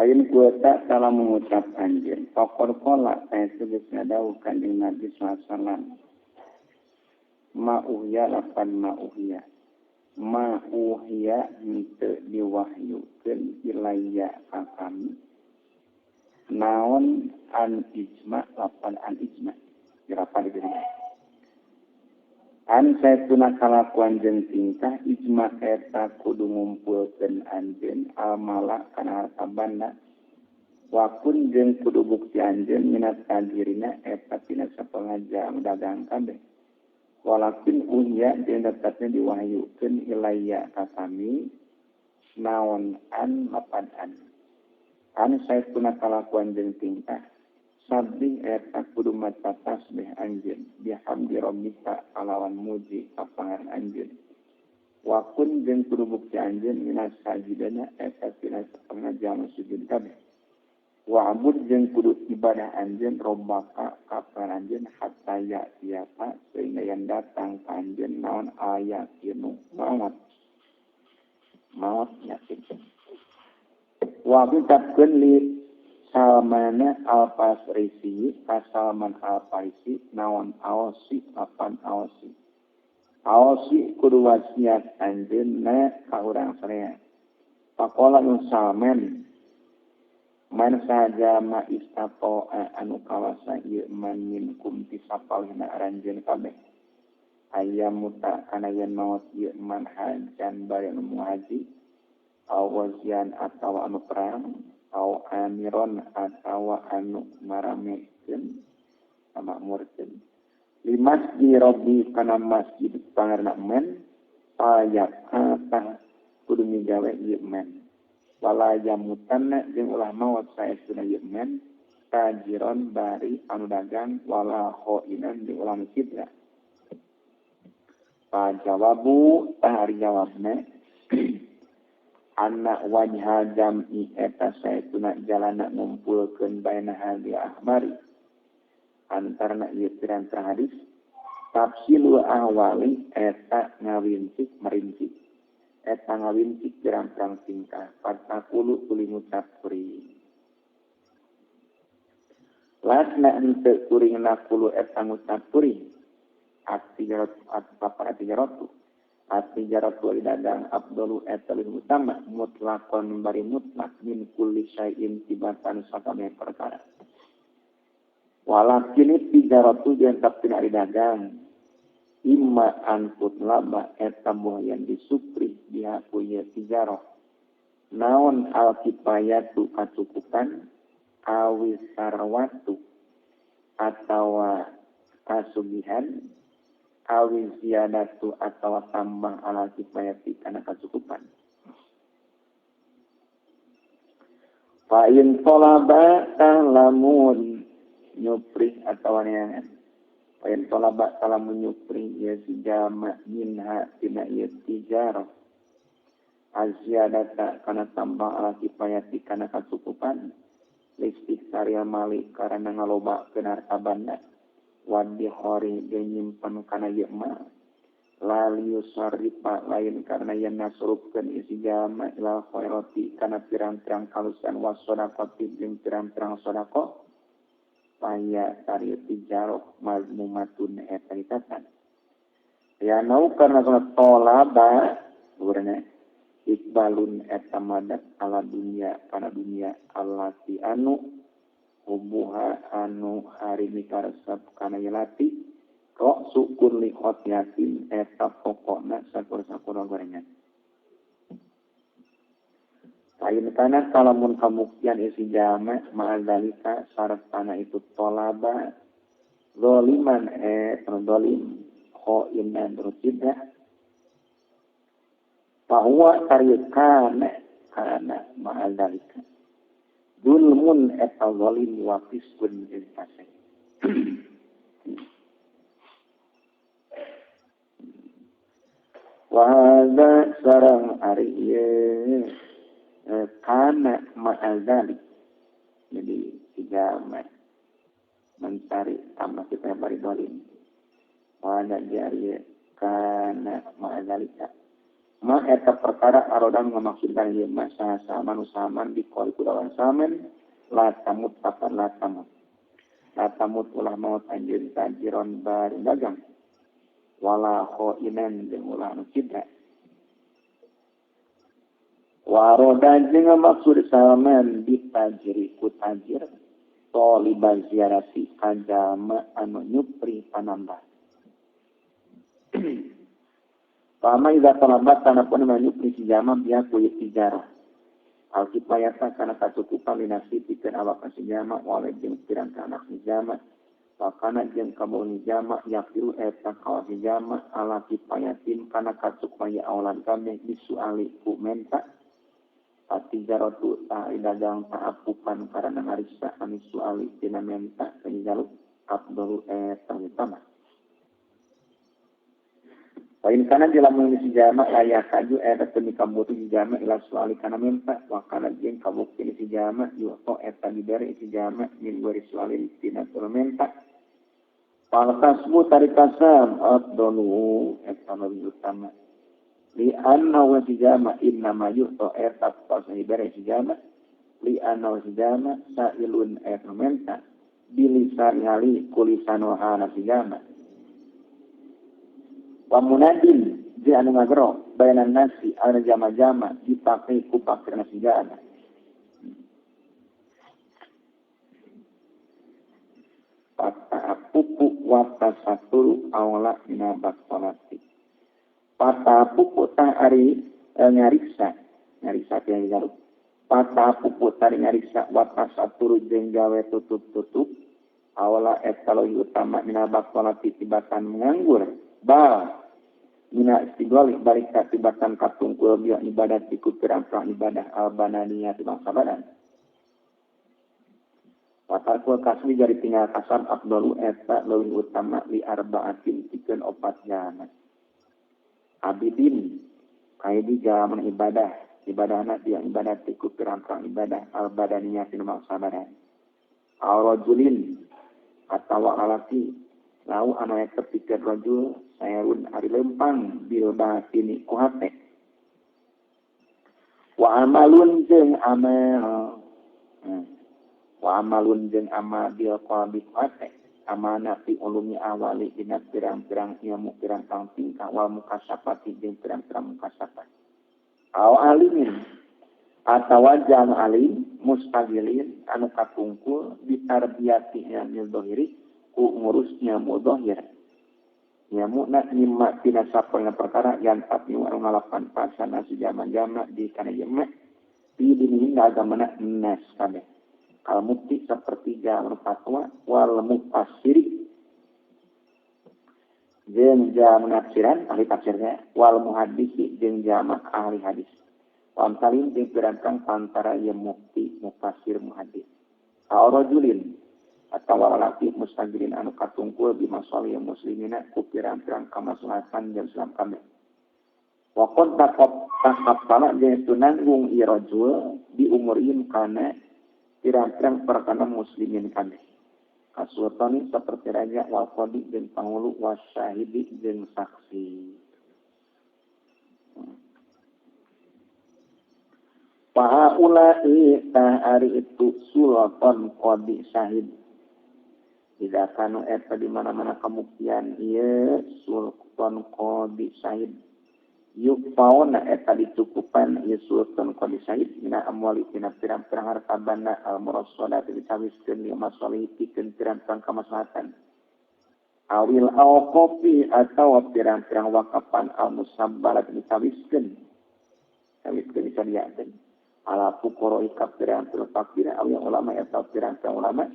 Payin kuota salah mengucap anjeun faqad qala saestu geus ngadawuh Kanjeng Nabi sallallahu alaihi wasallam ma uhya lapan ma uhya ma uhya henteu diwahyukeun ilayya ka kami naon an ijma lapan an ijma dirapan di dieu an saestuna kalakuan jeung tingkah ijma eta kudu ngumpulkeun anjeun almala kana harta banda wakun jeung kudu bukti anjeun minat kadirina eta tina sapengaja dagang kabeh walakin uhya jeung tetepna diwahyukeun ilayya ka kami naon an lapan an an saestuna kalakuan jeung tingkah sabih eta kudu maca tasbih anjeun bihamdi rabbika kalawan muji ka pangeran anjeun wakun jeung kudu bukti anjeun minas sajidana eta tina sapengaja sujud kabeh wa'bud jeung kudu ibadah anjeun robbaka ka pangeran anjeun hatta ya'tiyaka sehingga yang datang ka anjeun naon ayatinu maut maut yakin wa ucapkeun li Salmana al-Farisi ka Salman al-Farisi naon aosi lapan aosi aosi kudu wasiat anjeunna ka urang sadaya faqala Salman man saja ma istatoa anu kawasa ieu man minkum ti sapalihna aranjeun kabeh ayam muta kana yen maot ieu man hajan bari anu haji aw wazian atawa anu perang aw amiron atawa anu maramekeun makmurkeun li masjid rabbi kana masjid pangeran men ayaka tah kudu migawe ieu men wala yamutanna jeung ulah maot saestuna ieu men tajiron bari anu dagang wala khainan jeung ulah citra pa jawabu tah ari jawabna anna wajha jam'i eta saestuna jalana ngumpulkeun baina hadhihi akhbari antarana ieu pirang-pirang hadis tafsilu ahwali eta ngawincik merinci eta ngawincik pirang-pirang tingkah fatakulu tuluy ngucap kuring lasna henteu kuring nakulu eta ngucap kuring atijaratu atapara tijaratu atijaratu dagang abdulu eta leuwih utama mutlakon bari mutlak min kulli syai'in tibatan sakabeh perkara walakin tijaratu jeung taptina ari dagang imma an tutlaba eta yang disupri dihaku ieu tijarah naon al kifayatu kacukupan awis sarwatu atawa kasugihan awis ziyadatu atawa tambah ala kifayati kana kacukupan fa in talaba ta'lamun nyupri atawa neangan fa in talaba talamun nyupri ya si jama minha tina ieu tijarah aziyadata kana tambah ala kifayati kana kacukupan listiksaril mali karena ngalobakeun harta banda wadi khori jeung nyimpen kana ieu mah lali yusarrifa lain karena yen nasurupkeun isi jama ilal khairati kana pirang-pirang kalusan wasodaqati jeung pirang-pirang sedekah paya tari tijaroh mazmumatun eta ditatan ya nau karena kana tolaba urangna ikbalun eta madat ala dunya kana dunya allati anu hubuha anu hari mikaresep kana yelati kok syukur li khotiatin eta pokokna sakur-sakur gorengan lain kana kalamun kabuktian isi jama ma'adzalika sartana itu tolaba zoliman zalim khainan terus bahwa tarikana kana ma'adzalika zulmun eta zalim wa fiskun jeung fasik. Wa hadza sareng ari ieu kana ma'adzalik. Jadi tiga mencari tambah kita bari dolim. Wa hadza jari kana ma'adzalika. Ma eta perkara arodan ngamaksudkan ieu mah saha saman usaman dikol kulawan saman la tamut kapan la tamut. La tamut ulah maut anjeun tajiron bar dagang. Wala khainan jeung ulah anu cidra. Waroda jeung maksud saman ditajiri ku tajir tolibal ziarati kajama anu nyupri panambah. Pama idza talabat tanapun nyupri si jama biha ku tijarah. Al kifayata kana kacukupan linasi pikeun awak si jama wale jeung pirang anak si jama. Pakana jeung kabaun jama yaqiru eta kawas si jama ala kifayatin kana kacukupan ya awalan kabeh disuali ku menta. Atijaratu ta dagang ta'apupan karena ngariksa anu suali tina menta penjaluk abdul eta utama. Lain kana dilamun si jama layak kaju eta teu kabutuh si jama ila suali kana menta wa kana jeung kabukti si jama yuto eta dibere si jama min wari sualin tina teu menta. Fal kasbu tarikasam abdulu eta lebih utama. Li anna wa sijama innama yu'ta eta pasna dibere sijama li anna wa sijama sa'ilun eta menta bilisan hali kulisan wahana sijama wa munadin di anu ngagero bainan nasi anu jama-jama dipake ku pakirna sijama pata pupu wa tasaturu awla minabat salati. Pata pupu tah ari ngariksa, ngariksa teh jaluk. Pata pupu tah ngariksa watas saturu jeung gawe tutup-tutup awala eta leuwih utama mina bakolati tibatan nganggur. Ba mina istigholi balik ka tibatan katungkul bieu ibadah ti pirang-pirang ibadah albanania ti bangsa badan. Watarkul kasbi jari tinggal kasab afdalu eta leuwih utama li arbaatin pikeun opat jana. Abidin kaidi jalan ibadah ibadahna dia ibadah tiku pirang-pirang ibadah al badaniyah tinu mangsa badan al rajulin atawa alaki lau anu eta pikeun rajul sayarun ari lempang bil batini ku hate wa amalun jeung amal wa amalun jeung amal bil qalbi ku hate amanah fi ulumi awali dina pirang-pirang ilmu pirang-pirang tingkah wal mukasafati jeung pirang-pirang mukasafat aw alimin atawa jam alim mustagilin anu katungkul bitarbiyati ilmu zahiri ku ngurusnya mudhahir nyamukna nyima tina sapoena perkara yang tapi anu ngalapan pasana si jama-jama di kana jema fi dinihin agamana nas kabeh. Kal mufti seperti jalur fatwa wal mufassiri jeung jama tafsiran ahli tafsirnya wal muhaddisi jeung jama ahli hadis wa amsalin jeung pirang-pirang pantara ieu mufti mufassir muhaddis aw rajulin atawa lalaki mustagilin anu katungkul bi masalih muslimina ku pirang-pirang kamaslahatan jeung Islam kabeh wa qad taqabbala jeung tunanggung ieu rajul di umurin kana pirang-pirang perkara muslimin kabeh. Kasultani seperti raja wal qadi jeung pangulu wasyahidi jeung saksi. Fahaula'i tah ari itu sultan qadi syahid. Tidak kanu eta di mana-mana kamuktian ieu sultan qadi syahid. Yukfauna eta dicukupan ieu sultan qadi syahid mina amwali tina pirang-pirang harta banda al murassadati dicawiskeun li masalih pikeun pirang-pirang kamaslahatan awil awqafi atawa pirang-pirang wakapan al musabbalat dicawiskeun cawiskeun disadiakeun ala fuqara ka pirang-pirang fakir awil ulama eta pirang-pirang ulama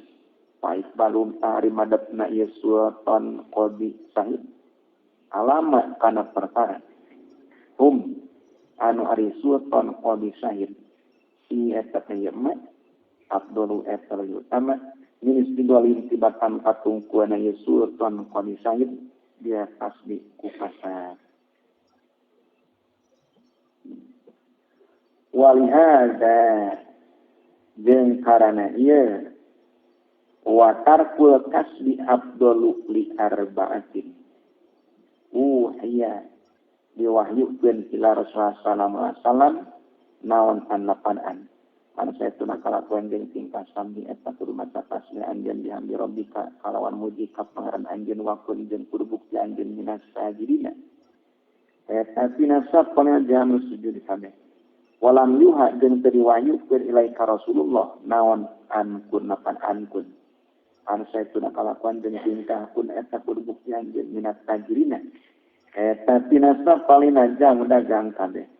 baik balum tari madepna ieu sultan qadi syahid alama kana perkara hum anu ari sultan qadi syahid si eta teh mah abdulu eta utama min istidolin tibatan katungkuana ieu sultan qadi syahid dia tasbih ku kasar walihada jeung karana ieu wa tarkul kasbi abdulu li arba'atin uhiya Diwahyukeun ila Rasulullah sallallahu alaihi wasallam naon an lapan an saytuna kalakuan jeung tingkah sami eta kudu maca tasbih anjeun bihamdi rabbika kalawan muji ka pangeran anjeun wakun jeung kudu bukti anjeun minas sajidina eta tina sapana jam sujud kabeh walam yuha jeung teu diwahyukeun ilaika Rasulullah naon an kun lapan an kun an saytuna kalakuan jeung tingkah kun eta kudu bukti anjeun minas sajidina eta tina sapalina jam dagang kabeh.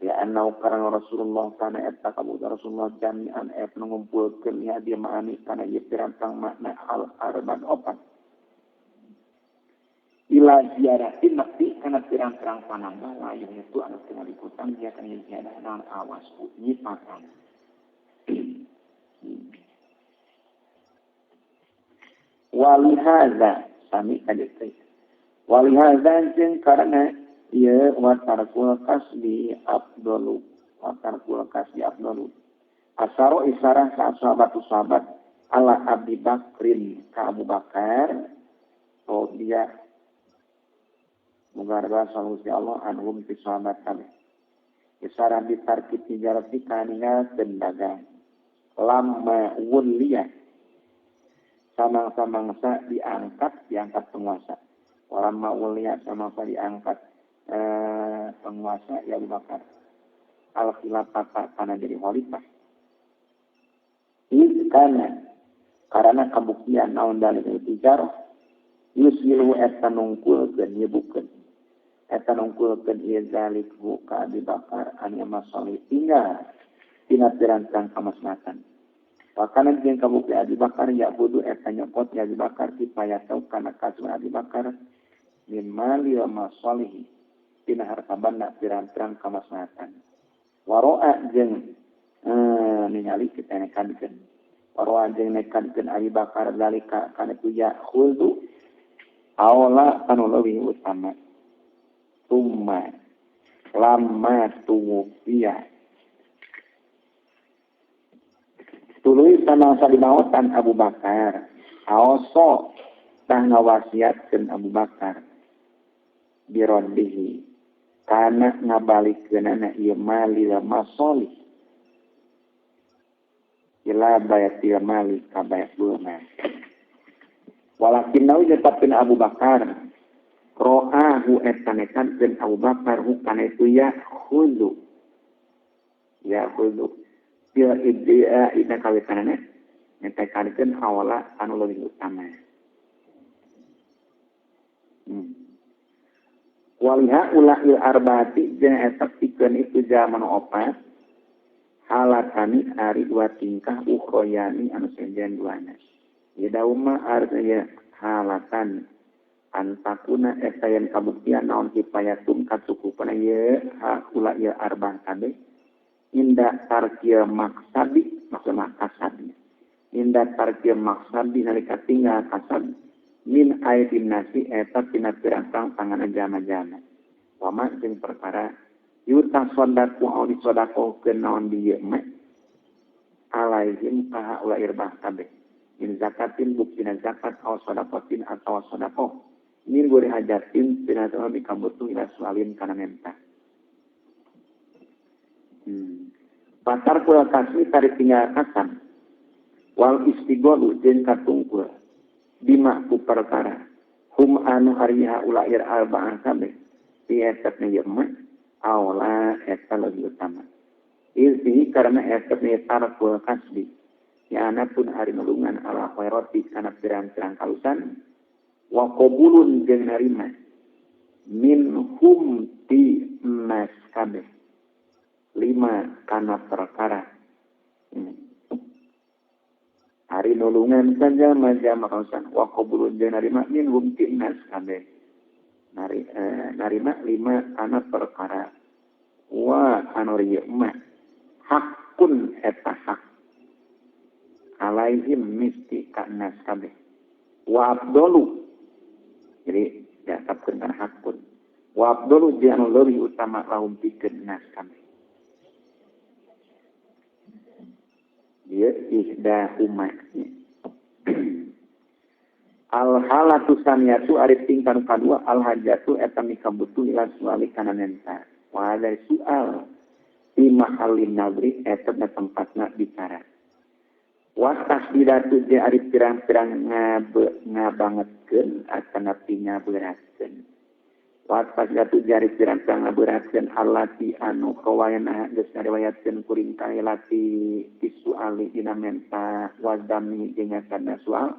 Ya annau karana Rasulullah kana eta kabuta Rasulullah jami'an eta ngumpulkeun ya dia maani kana ieu pirang-pirang makna al arban opat ila ziaratin nepi kana pirang-pirang panambah layung itu anu teu ngaliputan dia kana ziarah naon awas nyipatan walihaza sami kadieu walihaza jeung karena ya wa tarkul kasbi afdalu wa tarkul kasbi afdalu asaro isarah ka sahabat ala Abi Bakrin ka Abu Bakar oh dia muga-muga salusi Allah anhum fi sahabat kami isarah bi tarki tijarati kaningalkeun dagang lama wuliya samang-samangsa diangkat penguasa walama wuliya samangsa diangkat penguasa ya Abu Bakar al khilafah kana jadi khalifah karena kabuktian naon dalil tijarah yusyilu eta nungkulkeun nyebukeun eta nungkulkeun ieu zalik ka Abi Bakar an masalih tinggal tina pirang-pirang kamaslahatan wakana jeung kabukti Abi Bakar ya kudu eta nyokot ya Abi Bakar kipayatau kana kasur Abi Bakar min mali wa masalihi tina harta banda pirang-pirang kamaslahatan waro'a jeung ningali kita nekadkeun waro'a jeung nekadkeun Abi Bakar zalika kana tu ya khuldu aula anu leuwih utama tumma lamma tuwfiya tuluy samangsa dimaotan Abu Bakar aoso tah ngawasiatkeun Abu Bakar birondihi kana ngabalikeunana ieu mali masolih ila bayatil mali ka bayatul mal walakin nau tetapkeun Abu Bakar ro'ahu eta nekankeun Abu Bakar hukana itu ya khulu bil iddia ina kawitanana netekankeun awala anu leuwih utama. Waliha ulahil arbaati jeung eta pikeun itu zaman opat halatani ari dua tingkah ukhroyani anu sejen duana. Ya dauma artinya halatan antakuna eta yen kabuktian naon kipayatum kacukupan ieu ha ula ieu arbah kabeh inda tarkil maksabi maksudna kasabi inda tarkil maksabi nalika tinggal kasab min aidin nasi eta tina pirang-pirang tangan jama-jama wama jeung perkara yuta sodaku au disodakohkeun naon dieu mah alaihim ka haula irbah kabeh min zakatin buktina zakat au sodakotin atawa sodakoh min gori hajatin tina teu kabutuh ila sualin kana menta. Pasar kula kasmi tarik tinggal kasam wal istigolu jeung katungkul bima ku perkara hum anu hariha ulair arba'ah kabeh ti eta ieu mah aula eta leuwih utama ilfihi karena eta tarkul kasbi ya pun ari nulungan ala khairati kana pirang-pirang kalusan wa qabulun jeung narima min hum ti nas kabeh lima kana perkara. Hari nulungan saja majama kausan wa qabulun jeung narima min hum ti nas kabeh narima lima kana perkara wa anu rieu mah hakun eta hak alaihim misti ka nas kabeh wa abdolu jadi diatapkeun kana hakun wa abdolu jeung anu leuwih utama lahum pikeun nas kabeh. Ieu ihdahuma. Al halatu saniyatu ari tingkah kadua al hajatu eta mikabutuh ila suali kana menta. Wa hadza soal di mahallin nadri eta na tempatna bicara. Wa tasdidatu jeung ari pirang-pirang ngabangetkeun atanapi ngaberatkeun. Wa tasdidatu jeung ari pirang-pirang ngaberatkeun allati anu kawayana geus ngariwayatkeun kuring ka lati disuali dina menta wa dami jeung nyatana soal.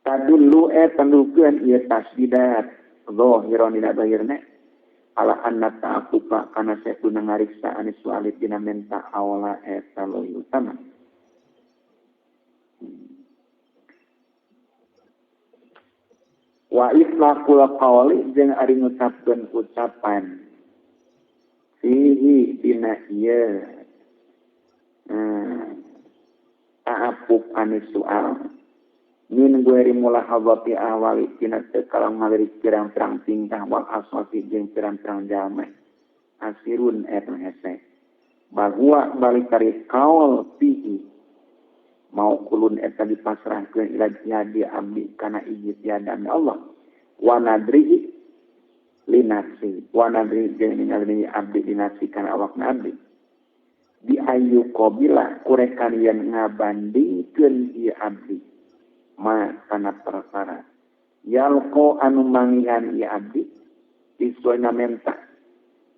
Tadullu tandukeun ieu tasdidat zahiran dina zahirna ala anna ta'aqufa kana satuna ngariksa anis suali dina menta awala eta leuwih utama. Wa itlaqul qawli jeung ari ngucapkeun ucapan fihi dina ieu ta'aqquf anis soal min gueri mulahadzati awali tina teu kalang ngalirik pirang-pirang tingkah wal aswati jeung pirang-pirang jalma asirun eta hese bal huwa balik kari kaul fihi mau kulun eta dipasrahkeun ila jihadi abdi kana ijtihad Allah wa nadrihi linafsi wa nadri jeung ningali abdi linafsi kana awakna abdi di ayu qabila kurekan yen ngabandingkeun ieu abdi ma kana perkara yalqo anu manggihan ieu abdi disuena menta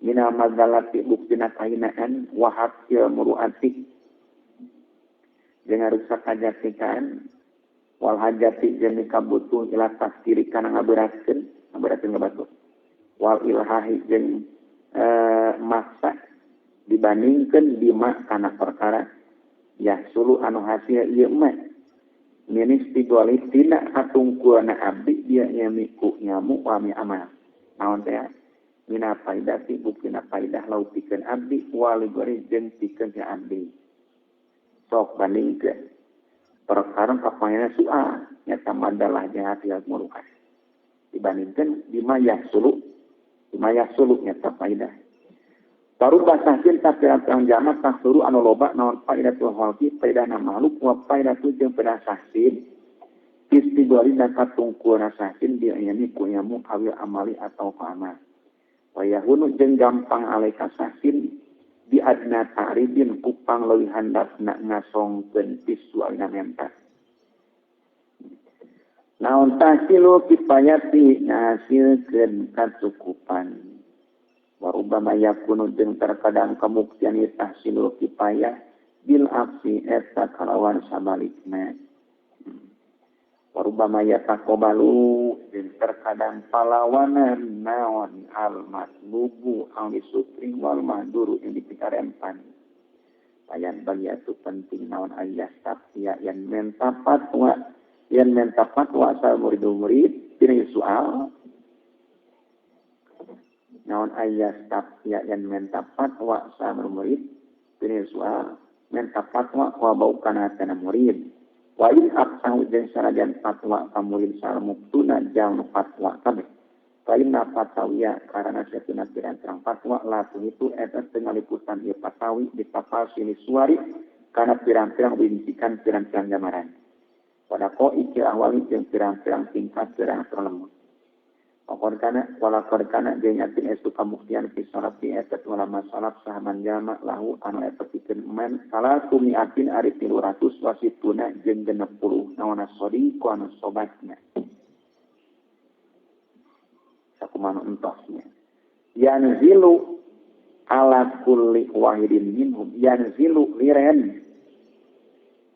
mina mazalati buktina kahinaan wa haqqil muruati jeung ngarusak kajatikan wal hajati jeung kabutuh ila tafsiri kana ngaberatkeun ngaberatkeun ka batur wal ilhahi jeung maksa dibandingkeun bima kana perkara yahsulu anu hasil ieu mah minis tigoli tina katungkulna abdi dia nyamiku nyamu wa mi amal naon teh mina faidati buktina faidah lau pikeun abdi wali gori jeung pikeun ka abdi sok bandingkeun perkara kapangena soal nyata madalah jeung hati muruah dibandingkeun bima yahsulu nyata faidah baru basahkeun ka pirang-pirang jama tasuru anu loba naon faidatul khalqi faidahna makhluk wa faidatu jeung faidah sahsin istigori dan katungkulna sahsin dia nyami ku nyamu awil amali atau ku amal wa yahunu jeung gampang alaika sahsin di adna ta'ribin kupang leuwih handapna ngasongkeun pisualna menta naon tahsilu kifayati ngahasilkeun kacukupan wa rubama yakunu jeung terkadang kamuktian tahsilul kifayah bil aksi eta kalawan sabalikna wa rubama yataqabalu jeung terkadang palawanan naon al matlubu al disupri wal mahduru yang dipikarempan payan bagi atuh penting naon ayah tapia yen menta fatwa asal murid dina soal naon ayah tapia yang menta fatwa sama murid dina soal menta fatwa wa bau kana kana murid wa in aqsahu jeung sanajan fatwa ka murid sal muktuna jang fatwa kabeh fa inna fatawiya karana satuna pirang-pirang fatwa la itu eta teu ngaliputan ieu fatawi ditafasili suari kana pirang-pirang rincikan pirang-pirang jamaran pada ko ikil awali jeung pirang-pirang tingkat pirang-pirang lemut Wakor kana, walakor kana jeung nyatin estu kamuktian fi salaf di eta ulama salaf sahaman jama lahu anu eta pikeun man salatu miatin ari 300 wasituna jeung 60 naona sadiqo anu sobatna sakumanu entosnya yanzilu ala kulli wahidin minhum yanzilu liren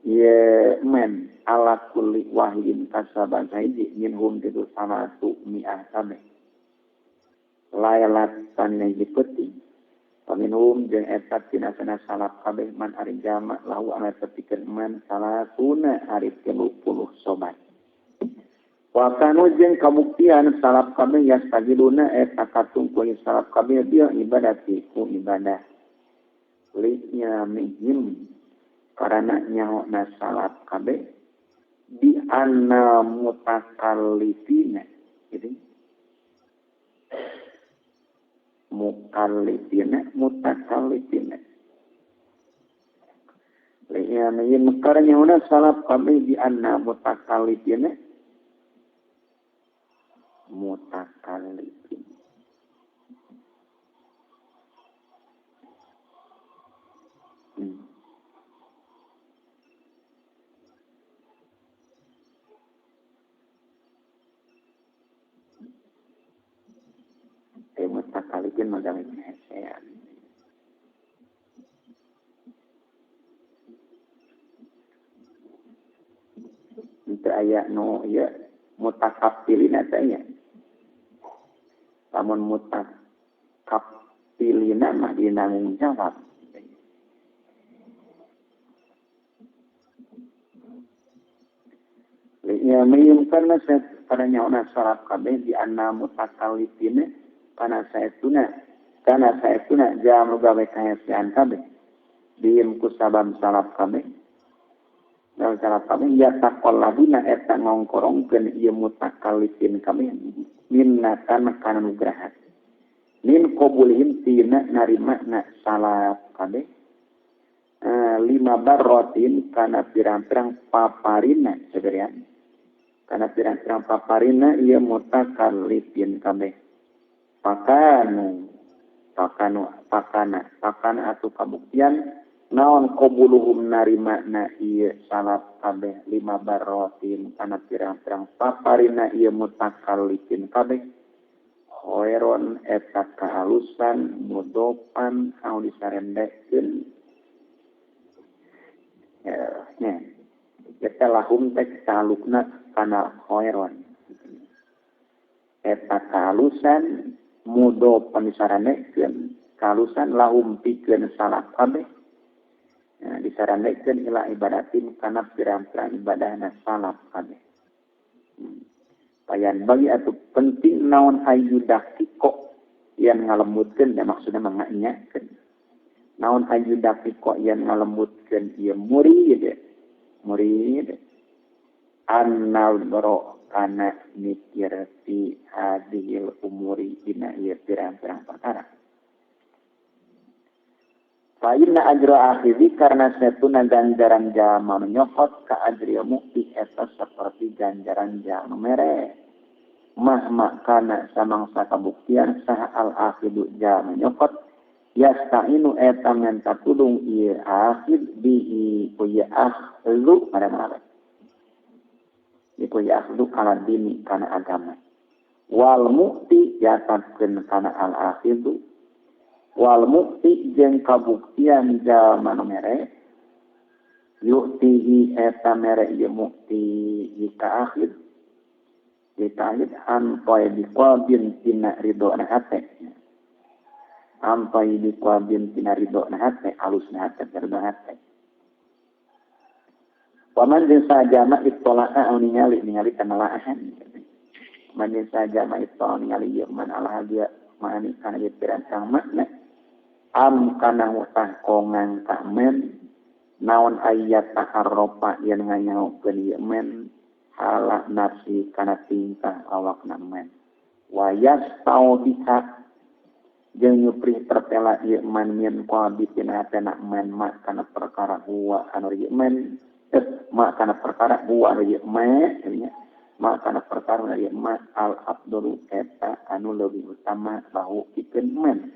ye men ala kulli wahidin kasaban hiji minhum itu salatu mi'ah kabeh lailat tanina hiji peuting paminhum jeung eta tina sana salaf kabeh man ari jama lahu anu tepikeun man salatuna ari 30 sobat wa kanu jeung kabuktian salaf kabeh yastagiluna eta katungkul salaf kabeh dia ibadati ku ibadah li nyamihim karena nyaho na salaf kabeh di anna mutakallifina gitu mukallifina mutakallifina liya mekar nyaho na salaf kabeh di anna mutakallifina mutakallifin. Mutakalifin magawe hesean. Itu aya nu ieu mutakafilina teh nya. Lamun mutakafilina mah dinanggung jawab. Ya miyum karena pada nyaona salaf kabeh di anna mutakalifina kana saestuna jam gawe kahesean kabeh diem ku sabab salaf kabeh dalam salaf kabeh ya taqallabuna eta ngongkorongkeun ieu mutakalifin kabeh minnatan kana nugraha min qabulihim tina narima na salaf kabeh lima barrotin kana pirang-pirang paparina seberian kana pirang-pirang paparina ieu mutakalifin kabeh pakana atau kabuktian naon qabuluhum narima na ieu salaf kabeh lima barrotin kana pirang-pirang paparina ieu mutakallifin kabeh khairon eta kahalusan mudopan anu disarendekeun nya eta lahum teh talukna kana khairon eta kahalusan mudo disarandekeun kalusan lahum pikeun salaf kabeh disarandekeun ila ibadatin kana pirang-pirang ibadahna salaf kabeh. Payan bagi atuh penting naon ayyudakiko yang ngalembutkeun da maksudna mah nganyakeun naon ayyudakiko yang ngalembutkeun ieu murid annadro kana mikir fi hadhil umuri dina ieu pirang-pirang perkara. Fa inna ajra akhidhi karena satuna ganjaran jalma nu nyokot ka ajri mukti eta seperti ganjaran jalma mere. Mahma kana samangsa kabuktian saha al akhidu jalma nyokot yastainu eta menta tulung ieu akhid bihi ku ieu akhlu pada mana. Iku ya'khudhu kana dini kana agama wal mukti yatatkeun kana al akhidu wal mukti jeung kabuktian jalma nu mere yu'tihi eta mere ieu mukti jika akhid ampai biqabin tina ridona hate ampai biqabin tina ridona hate alusna hate ridona hate. Waman jeung sajama ittola'a anu ningali kana laahan. Man jeung sajama ittola'a ningali ieu man ala dia maani kana ieu pirang makna am kana hutah kongang ka men naon ayat taharrofa yen nganyaokeun ieu men hala nafsi kana tingkah awakna men wa yastau biha jeung nyuprih tertela ieu man min qabi tina hatena men ma kana perkara huwa anu ieu men ma kana perkara huwa anu ieu ma nya ma kana perkara anu ieu ma al afdalu eta anu leuwih utama lahu pikeun men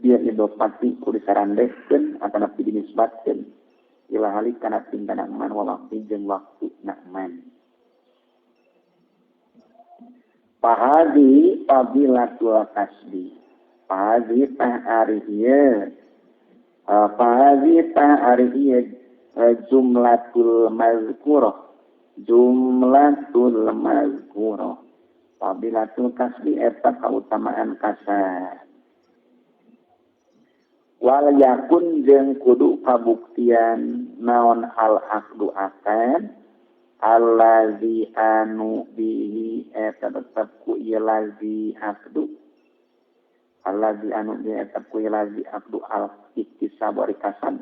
dia idopati ku disarandehkeun atanapi dinisbatkeun ila hali kana tingkah man wa waktu jeung waktu na man. Pahadi fadilatul kasbi pahadi tah ari ieu pahadi tah ari ieu jumlatul mazkurah fadilatul kasbi eta kautamaan kasab wal yakun jeung kudu kabuktian naon al aqdu akad allazi anu bihi eta tetep ku ieu lazi aqdu allazi anu bihi eta ku ieu lazi aqdu al iktisab ari kasab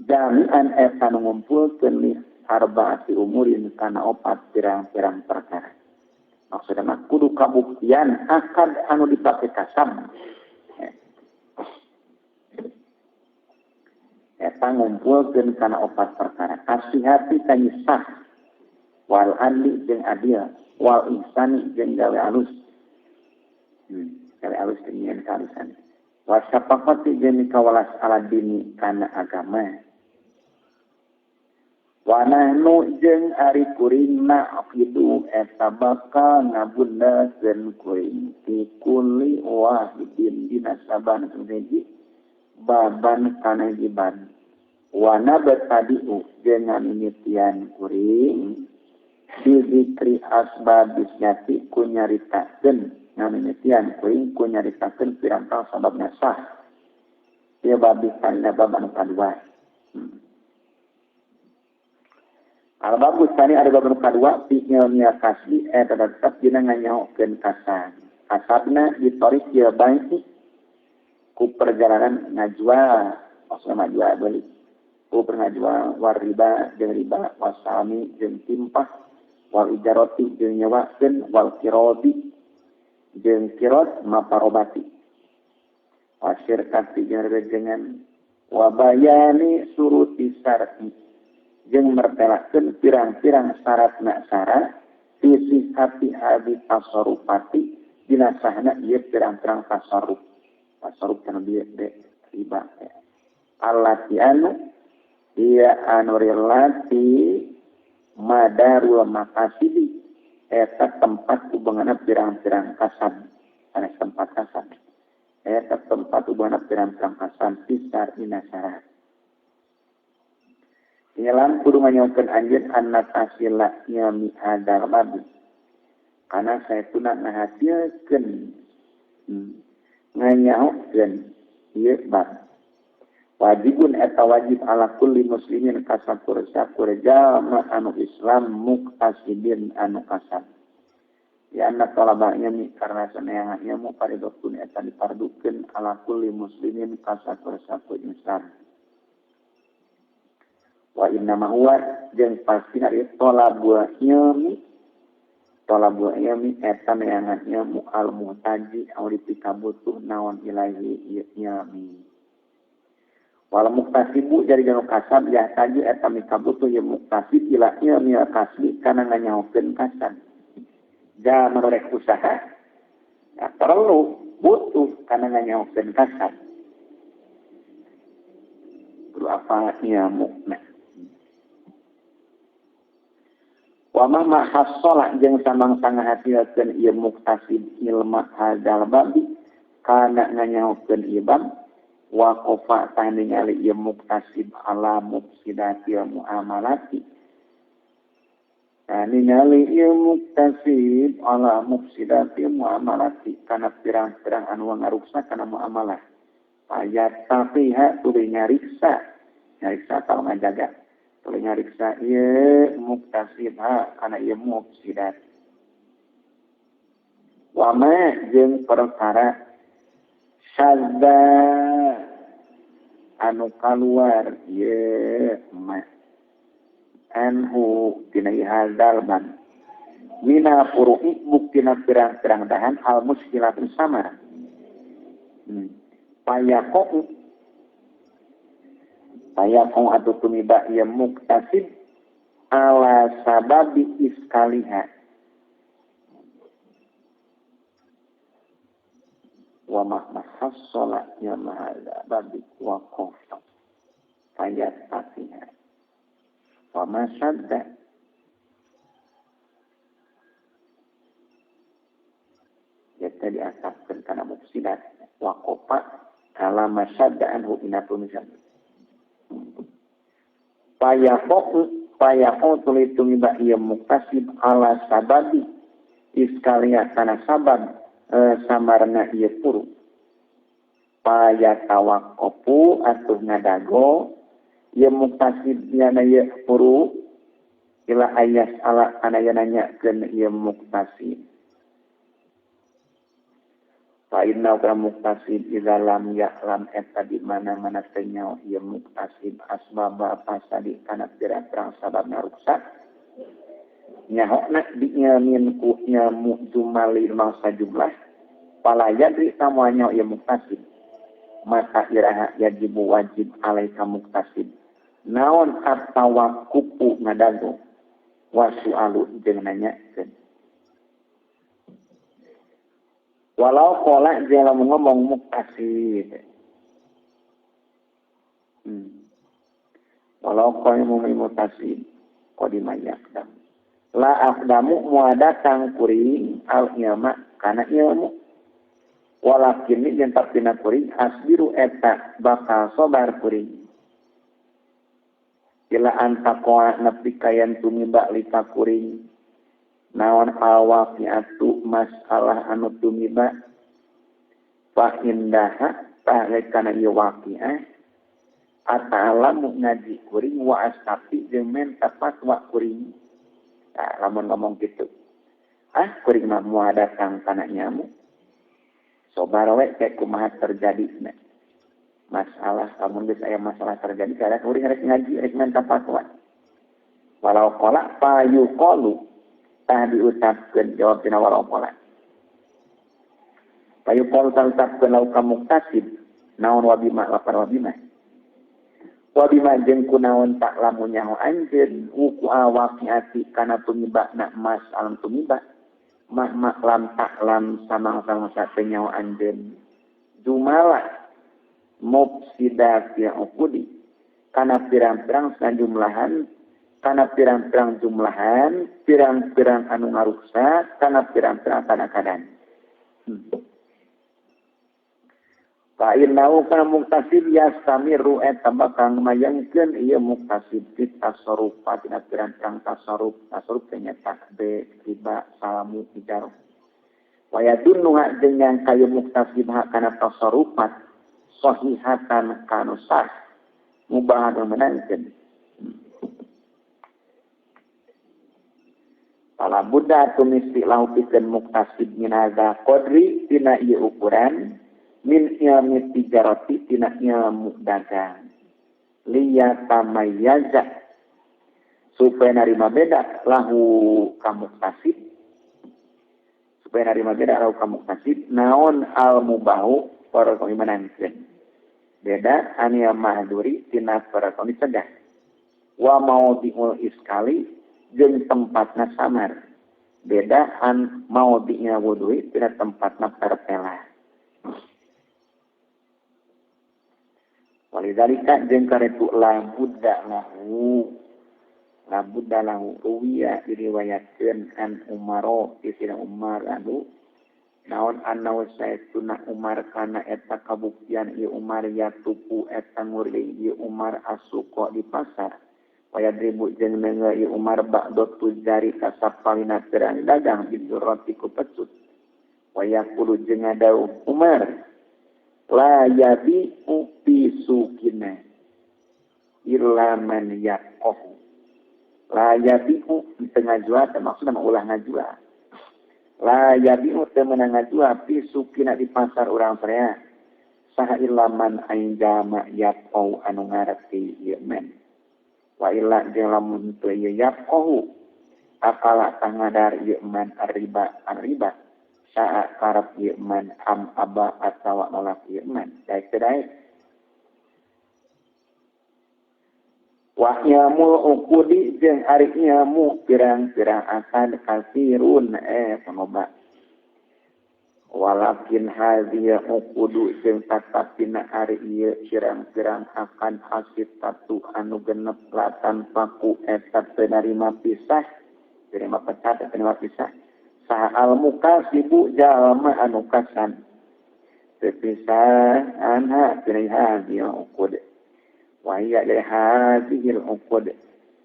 jami'an eta nu ngumpulkeun li arbaati umurin kana opat pirang-pirang perkara. Maksudna mah kudu kabuktian akad anu dipake kasab eta ngumpulkeun kana opat perkara. Asihati kanyisah Wal adli jeung adil, wal ihsani jeung gawe alus. Gawe alus jeung nyieun kahalusan. Wa syafaqati jeung mikawelas ala dini kana agama. Wa nahnu jeung ari kuring na'qidu eta bakal ngabundakeun kuring fi kulli wahidin dina saban hiji baban kana hiji bab. Wa nabtadi'u jeung ngamimitian kuring bi zikri asbabis nyati ku nyaritakeun ngamimitian kuring ku nyaritakeun pirang-pirang sababna sah. Ieu bab kana bab anu kadua. Al-babu tsani ari bab anu kadua fi ilmial kasbi eta tetep dina nganyahokeun kasab. Kasabna ditorik ieu bae ku perjalanan ngajual, maksudna ngajual beli. Ku ngajual war riba jeung riba wasalmi jeung timpah wal ijarati jeung nyewakeun wal qiradi jeung qirad maparobati. Wa syirkati jeung rejengan wa bayani suruti syar'i jeung mertelakeun pirang-pirang syaratna syarat fi sihhati hadi tasarrufati dina sahna ieu pirang-pirang tasarruf. Tasarruf kana bieu riba. Allati anu ieu anu rilati madarul makasidi eta tempat hubunganna pirang-pirang kasab, sanes tempat kasab. Eta tempat hubunganna pirang-pirang kasab pisar dina syarat. Nyelam kudu nganyaokeun anjeun anna tasila nyami hadal babi. Karena saya tuna ngahasilkeun nganyaokeun ieu bab. Wajibun eta wajib ala kulli muslimin kasakur-sakur jalma anu Islam muktasibin anu kasab. Ya anna talaba ilmi karena saneangan ilmu paridotun eta dipardukeun ala kulli muslimin kasakur-sakur Islam. Wa inna ma huwa jeung pastina ieu talabul ilmi eta neangan ilmu al muhtaji anu dipikabutuh naon ilahi ieu ilmi. Wal muktasibu jadi janu kasab ya tadi eta mikabutuh ieu muktasib ila ilmi al kasbi kana nganyahokeun kasab. Jalma rek usaha ya perlu butuh kana nganyahokeun kasab. Kudu apa ilmu. Wa ma hasala jeung samang-sang hasilkeun ieu muktasib ilma hadzal babi kana nganyahokeun ieu bab wa qafa tah ningali ieu muktasib ala mufsidatil muamalati. Nah, ningali ieu muktasib ala mufsidatil muamalati kana pirang-pirang anu ngaruksak kana muamalah. Ayat tafiha tuluy nyariksa, nyariksa kalau ngajaga. Tuluy nyariksa ieu muktasib ha kana ieu mufsidat. Wa ma jeung perkara syadza anu kaluar ieu ma anhu tina hadzal ban mina furu'i buktina pirang-pirang dahan al muskilatun sama. Payaqo atau tumiba ieu muktasib ala sababi iskaliha. Wa ma hassala ya mahadza babi wa qafa payatatiha. Wa ma sadda ya tadi asapkeun kana mufsidat wa qafa ala masadda anhu inatun misal. Payaqo tuluy tumiba ieu muktasib ala sababi iskalia kana sabab samarna ieu puru. Payatawaqqafu atuh ngadago ieu muktasib nyana ieu puru ila ayas ala kana nanyakeun ieu muktasib. Fa inna ka muktasib idza lam ya'lam eta di mana-mana teu nyaho ieu muktasib asbaba fasadi kana pirang-pirang sababna ruksak. Nyahona diilmin ku ilmu jumali mangsa jumlah pala yadri samuanya ieu muktasib. Maka iraha yajibu wajib alaika muktasib. Naon at-tawaqqufu ngadago. Wa su'alu jeung nanyakeun. Walau qala jeung lamun ngomong muktasib. Walau qala muktasib qadima yaqdam. La aqdamu muadatang kuring al ilma kana ilmu. Walakin jeung tapina kuring asbiru eta bakal sabar kuring. Ila antakoa nepi kayan tumiba lika kuring naon alwaqiatu masalah anu tumiba fa indaha tah kana ieu waqiah ata'alamu ngaji kuring wa astafi jeung menta fatwa kuring. Tah lamun ngomong kitu ah kuring mah moal datang kana nyamu sobar we teh kumaha terjadi masalah lamun geus aya masalah terjadi kada kuring rek ngaji rek menta fatwa. Walau qala fa yuqalu tah diucapkeun jawab tina walau qala fa yuqalu tah ucapkeun lau ka muktasib naon wabima lapar wabima wabima jeung kunaon tak lamun nyaho anjeun wuku awaqiati kana tumibana masalah tumiba mah maklam taklam samang-samang satenyaho anjeun jumala mufsidati uqudi kana pirang-pirang sajumlahan kana pirang-pirang jumlahan pirang-pirang anu ngaruksak kana pirang-pirang kadang-kadang. Fa innahu kana muktasib yastamiru eta bakal mayangkeun ieu muktasib fi tasarruf tina pirang-pirang tasarruf tasarruf teh nya takbe riba salamu ijarah wa yadunnu jeung yang kayu muktasib kana tasarrufat sahihatan kanu sah mubah anu menangkeun. Fala budda tumisi lahu pikeun muktasib min hadza qadri tina ieu ukuran min ilmi tijarati tina ilmu dagang liyatamayyaza supaya narima beda lahu ka muktasib supaya narima beda lahu ka muktasib naon al mubahu para menangkeun beda anil mahduri tina perkara dicegah wa maudhi'ul iskali jeung tempatna samar beda an maudhi'il wudhui tina tempatna perpela. Walidzalika jeung karetu la budda lahu ruwiya diriwayatkeun an Umaro isina Umar anu naon annahu sayyiduna Umar kana eta kabuktian ieu Umar yatuku eta nguriling ieu Umar asuqa di pasar wayadribu jeung neungeul ieu Umar ba'da tujari ka sapalina pirang dagang bidurati ku pecut wayaqulu jeung ngadawuh Umar la yabi'u fi suqina illa man yaqahu. La yabi'u teu ngajual teh maksudna ulah ngajual. La yabi'u teu meunang ngajual fi suqina di pasar urang teh saha illa man ain jama yaqau anu ngarti ieu men wa illa jeung lamun teu ieu yaqahu akala tangadar ieu man arriba arriba sa'a karep ieu man am aba atawa nolak ieu man daek teu daek. Wa ilmul uqudi jeung ari ilmu pirang-pirang akad kasirun panoba walakin hadhihi uqudu jeung tatapina ari ieu pirang-pirang akad asitatu anu genep latan paku eta teu narima pisah narima pecat narima pisah saha al mukasibu jalma anu kasan terpisah anha tina hadhil uqud wa hiya li hadhil uqud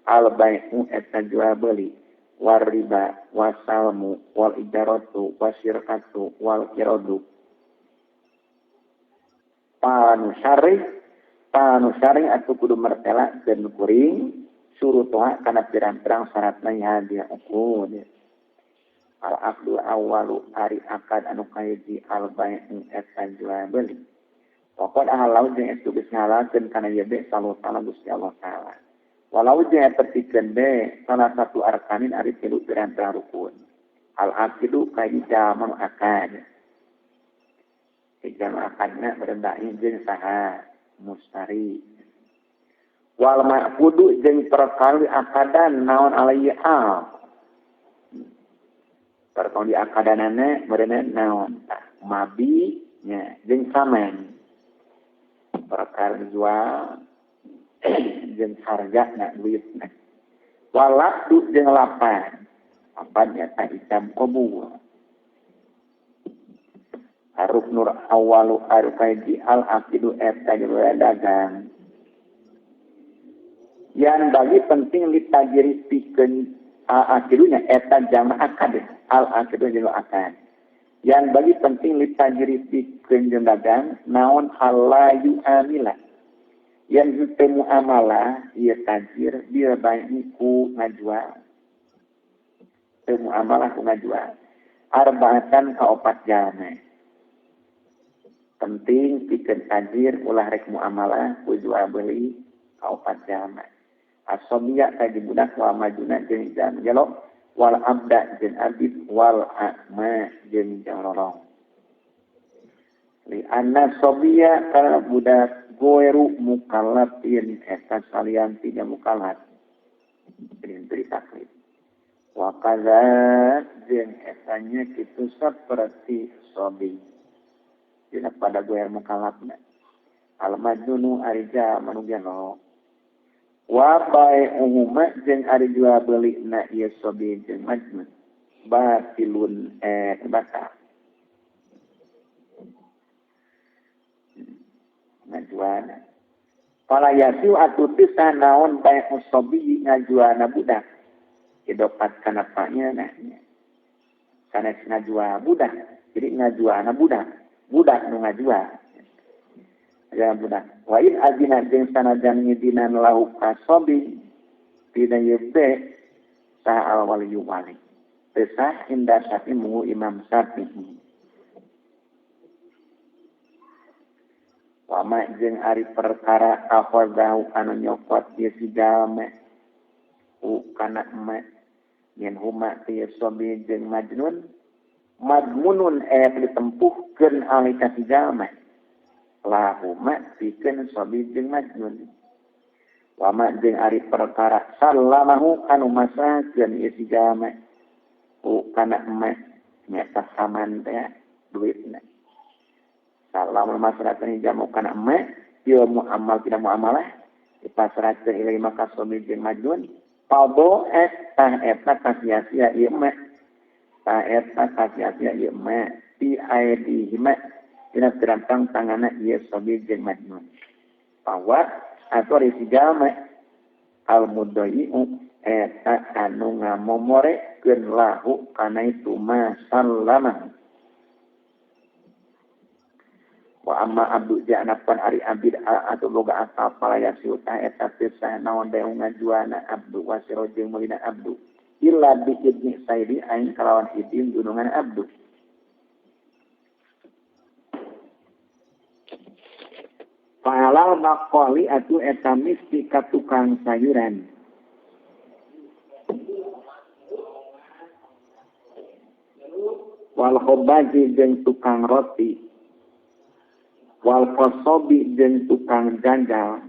al bai'u eta jual beli war riba wasalmu wal ijaratu wasirkatu wal qiradu panu syarih atuh kudu mertela dan kuring surutoha kana pirang-pirang syaratna hadhil uqud. Al aqdu awwalu ari akad anu kahiji al bai'u eta jual beli. Pokok halau jeung itu geus ngalakeun kana ieu be sallallahu ta'ala Gusti Allah taala. Walau jeung eta pikeun be salah satu arkanin ari tilu pirang-pirang rukun. Al aqidu kahiji jalma akad. Jalma akadna berendai jeung saha mustari. Wa Wal ma'qudu jeung perkara akadan naon alaihi al. Perkara di akadanana meureunna naon tah mabi nya jeung saman. Perkara jual jeung hargana duitna. Walabdu jeung lapan. Lapan nyata ijab qabul. Haruf nur awalu arkaji al aqidu eta dagang. Yang bagi penting litajiri pikeun al aqidunya eta jama akad al aqidu jeung akad. Yang bagi penting litajiri pikeun jeung dagang naon halayu amila. Yang teu muamalah ieu tajir bil bai'i ku ngajual. Teu muamalah ku ngajual. Arbaatan ka opat jalma. Penting pikeun tajir ulah rek muamalah ku jual beli ka opat jalma. Asobiya ka budak wal majuna jeung jalma gelo wal abda jeung abid wal a'ma jeung lorong. Li anna sobiya kana budak goeru mukallafin eta salian tina mukallaf jeung beri taklif. Wa kadza jeung eta nya kitu saperti sobi dina pada goer mukallafna. Al majnunu ari jalma nu gelo. Wa bai'uhuma jeung ari jual beli na ieu sobi jeung majnun batilun batal. Ngajuana. Fala yasiu atuh teu naon bai'u sobi ngajuana budak. Idopat kana paknya nah nya. Sanes ngajual budak, jadi ngajuana budak, budak nu ngajual. Ya budak. Wa in azina jeung sanajan ngidinan lahu kasobi tina ieu be saha al waliyu wali. Teu sah inda syafi'i mungu Imam Syafi'i. Wa ma jeung ari perkara akhadahu anu nyokot ieu si jalma u kana ma yen huma ti sobi jeung majnun madmunun aya ditempuhkeun alika si jalma lahuma pikeun sobi jeung majnun. Wa ma jeung ari perkara sallamahu anu masrahkeun ieu si jalma u kana ma nyata saman teh duitna. Salam masrahkeun jamu kana ma ieu muamal tidak muamalah dipasrahkeun ilai maka sobi jeung majnun pado tah eta kasia-sia ieu mah tah eta kasia-sia ieu mah bi aidihima dina terampang tanganna ieu sobi jeung majnun. Pawat atau ari si jalma al mudai'u eta anu ngamomorekeun lahu kana itu ma sallama. Wa amma abdu ja'na pan ari abid atau boga akal palaya siutah eta teu sah naon deung ngajuana abdu wasiro jeung meulina abdu illa bi idni sayyidi aing kalawan idin dunungan abdu. Fa'alal baqali atuh eta misti ka tukang sayuran. Wal khobazi jeung tukang roti. Wal qasobi jeung tukang janjal.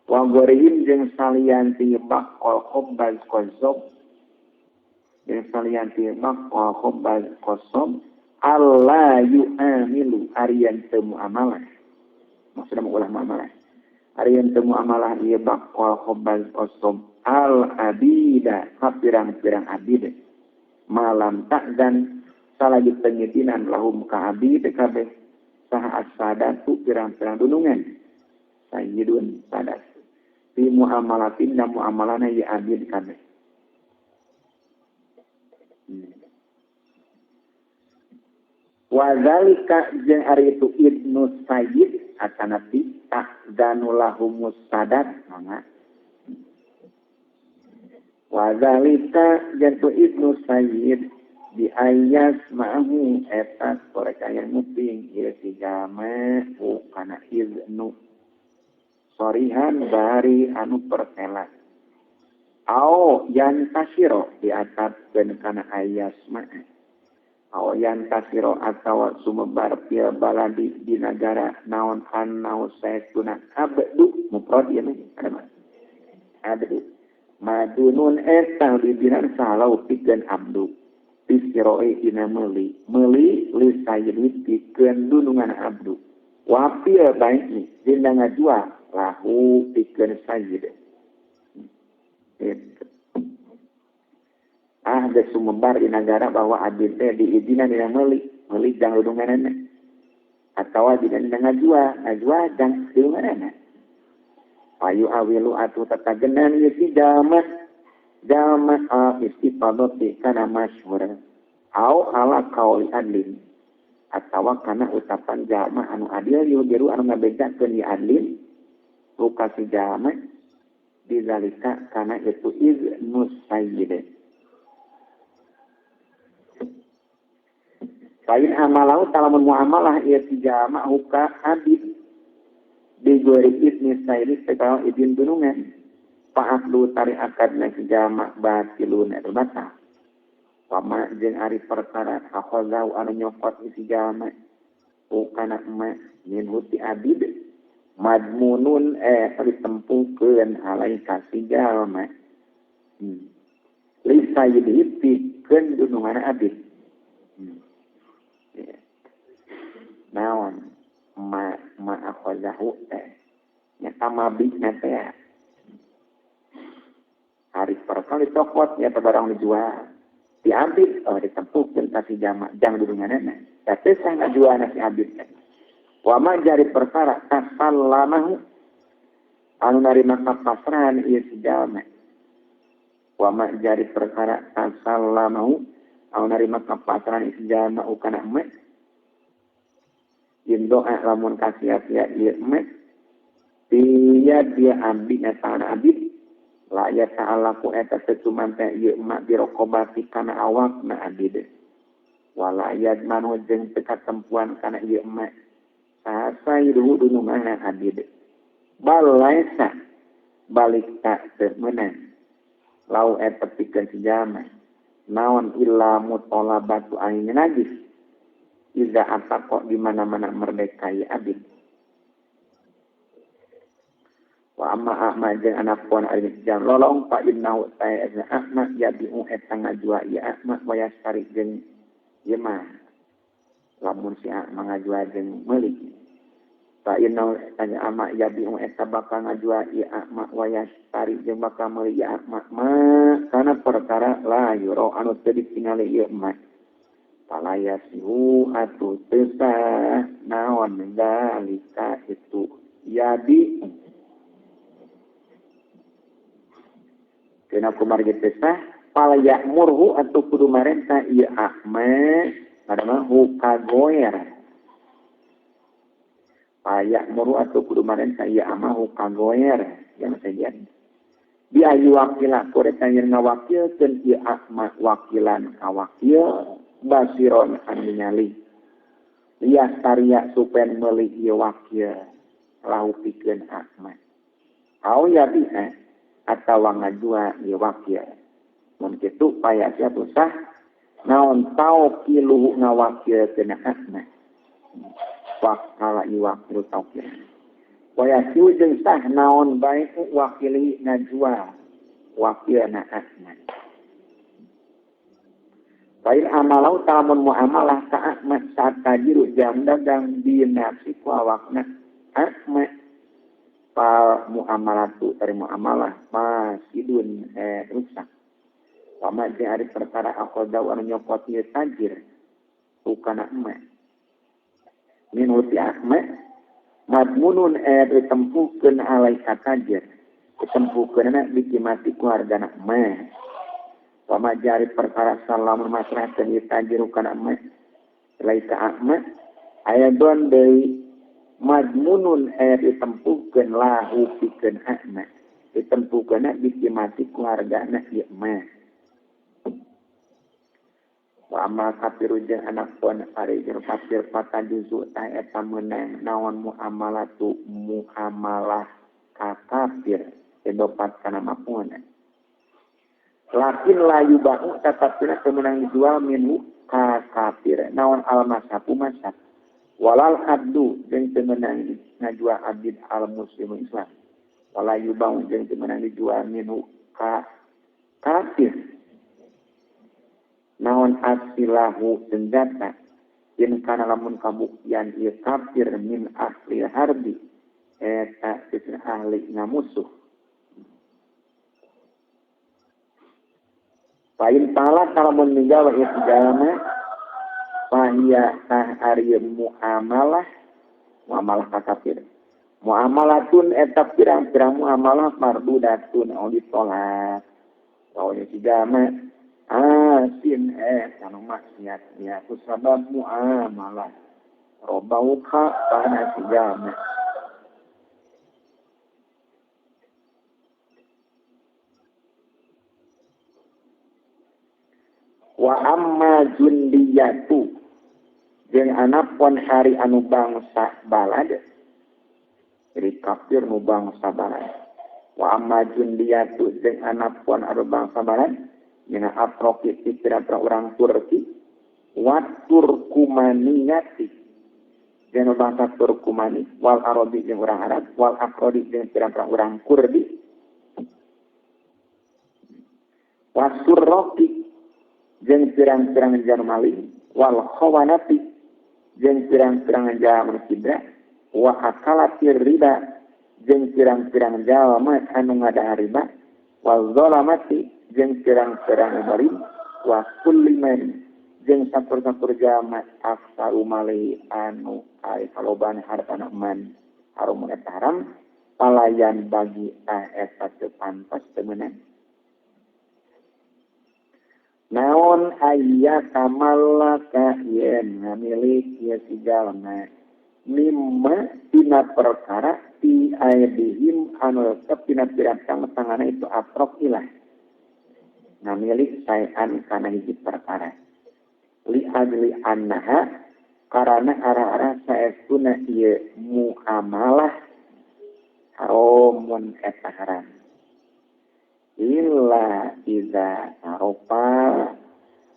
Wal gorihim jeung salian ti baqal khobaz qasob. Jeung salian ti baqal khobaz qasob alla yu'amilu ariyan teu muamalah. Maksudna ulah muamalah. Ariyan teu muamalah ieu baqal khobaz qasob al abida ka pirang-pirang abid. Malam takdan salagi penyidinan lahum ka abid kabeh saha as-sadatu pirang-pirang dunungan sayyidun sadat fi muamalatin dan muamalana ya abid kabeh. Wa zalika jeung ari itu ibnu sayyid atanapi ta'zanu lahumus sadat mangga. Wa zalika jeung tu ibnu sayyid di ayas ma'ahu eta korek aya nguping ieu si jalma kana iznu sorihan bari anu pertela au yan tasiro diatapkeun kana ayas ma'ah au yan tasiro atawa sumebar fil baladi di nagara naon annau saytuna abdu. Mufrad ieu mah ada mah. Abdu. Madunun eta didinan salau pikeun abdu. Bisiroi dina meuli. Meuli li sayyidi pikeun dunungan abdu. Wa fil bai'i dina ngajual lahu pikeun sayyid. Gitu. Ah geus sumebar di nagara bahwa abdi teh diizinan dina meuli, meuli jang dununganana. Atawa dina ngajual, ngajual jang dununganana. Ayu awilu atuh tatagenan ieu si jalma jalma istifadati kana masyhur au ala qauli adlin atawa kana ucapan jalma anu adil yudiru anu ngabejakeun ieu adlin ruka si jalma bizalika kana itu iznus sayyid. Lain amalau talamun muamalah ieu si jalma huka abid digoreng izni sayyid kalau izin dunungan fa'akdu tari akadna si jalma batilun eta batal. Wama jeung ari perkara akhazau anu nyokot si jalma ukana ma min huti abid madmunun ditempuhkeun alaika si jalma li sayyidi pikeun dunungan abid. Naon ma akhazahu teh nyata mabina teh hari perkara dicokot nyata barang dijual diambil oh ditempuhkeun ka si jalma jang dununganana tapi sah ngajualna si abid teh. Wa ma jari perkara tasallamahu anu narima kapasrahan ieu si jalma. Wa ma jari perkara tasallamahu anu narima kapasrahan ieu si jalma ukana emak yen doa lamun kasia-sia ieu emak dia dia abdi nyata abid la ya ta'alaku eta secuman teh ieu emak birokobati kana awakna abid wala yadmanu jeung teu katempuan kana ieu emak sasairu dununganna abid balaisa balik tak teu meunang lau eta pikeun si jalma naon illa mutolabatu aing najis iza ataqo di mana-mana merdeka ya abid. Wa amma ahmad jeung anak puan ari jam lolong fa innahu ta'ala ahmad yabi'u eta ngajua ya ahmad wa yastari jeung ieu mah lamun si ahmad ngajua jeung meuli fa innahu ta'ala ahmad yabi'u eta bakal ngajua ya ahmad wa yastari jeung bakal meuli ya ahmad ma kana perkara la yuro anu teu ditingali ieu mah palayasihu atuh teu sah naon dalika itu yabi. Kena kumargi teu sah pala ya'murhu atuh kudu marenta ieu ahmad padahal hu kagoer. Pala ya'murhu atuh kudu marenta ieu ahmad hu kagoer yang sajian. Bi ayu wakila kureta yen ngawakilkeun ieu ahmad wakilan ka wakil basiron anu ningali. Liyastaria supaya meuli ieu wakil lahu pikeun ahmad. Au ya bi'a atawa ngajua ieu wakil. Mun kitu paya sia sah naon taukiluhu ngawakilkeun ahmad. Wakala ieu wakil taukil. Waya siu jeung sah naon bae wakili ngajua wakilna ahmad. Fail amalau talamun muamalah ka ahmad saat tajiru jam dagang di nafsi ku awakna ahmad pal muamalatu dari muamalah fasidun rusak. Wama jeung ari perkara akhoda anu nyokot ieu tajir ukana emak min huti ahmad madmunun ditempuhkeun alaika tajir ditempuhkeunna dikimati ku hargana emak. Wama jari perkara salamun masrahkeun ieu tajir kana emak laika ahmad aya don deui madmunun ditempuhkeun lahu pikeun ahmad ditempuhkeunna dikimati ku hargana ieu emak. Wa amma kafiru jeung anak pon ari jeung kafir patajuzu tah eta meunang naon muamalatu muamalah ka kafir edopat kana mapuna. Lakin layu ba'u tetapina kemenang dijual minhu ka kafir naon al masapu masab walal abdu jeung teu meunang ngajual abid al muslim Islam. Wala yubang jeung teu meunang dijual minhu ka kafir. Naon asilahu senjata in kana lamun kabuktian ieu kafir min ahli harbi eta teu ahli ngamusuh. Pain pala kalamun migawe ieu jalma fahiya tah ari muamalah muamalah ka kafir. Muamalatun eta pirang-pirang muamalah mardudatun anu ditolak. Lawan si jalma asin anu maksiat nya ku sabab muamalah robauka kana si jalma. Wa amma jundiyatu jeung anapun hari anu bangsa balad, jadi kafir nu bangsa balad. Wa amma jundiyatu jeung anapun anu bangsa balad mina atroki ti pira-pira urang Turki wa Turkumaniyati jeung bangsa Turkumani wal Arabi jeung urang Arab wal Akrodi jeung pira-pira urang Kurdi wa Surroki jeung pirang-pirang jalma maling wal khawanati jeung pirang-pirang jalma kibra wa akalatir riba jeung pirang-pirang jalma anu ngadahar riba wal zalamati jeung pirang-pirang zalim wa kulli man jeung sakur-sakur jalma aksaru mali anu ari kalobaan hartana man harum eta haram palayan bagi eta teu pantas teu meunang. Naon aya kamalaka yen ngamilik ieu si jalma mimma tina perkara ti aidihim anu tetep tina pirang tangana itu atrok ilah ngamilik saean kana hiji perkara li ajli annaha karana arah-arah saestuna ieu muamalah haramun eta haram illa iza aropa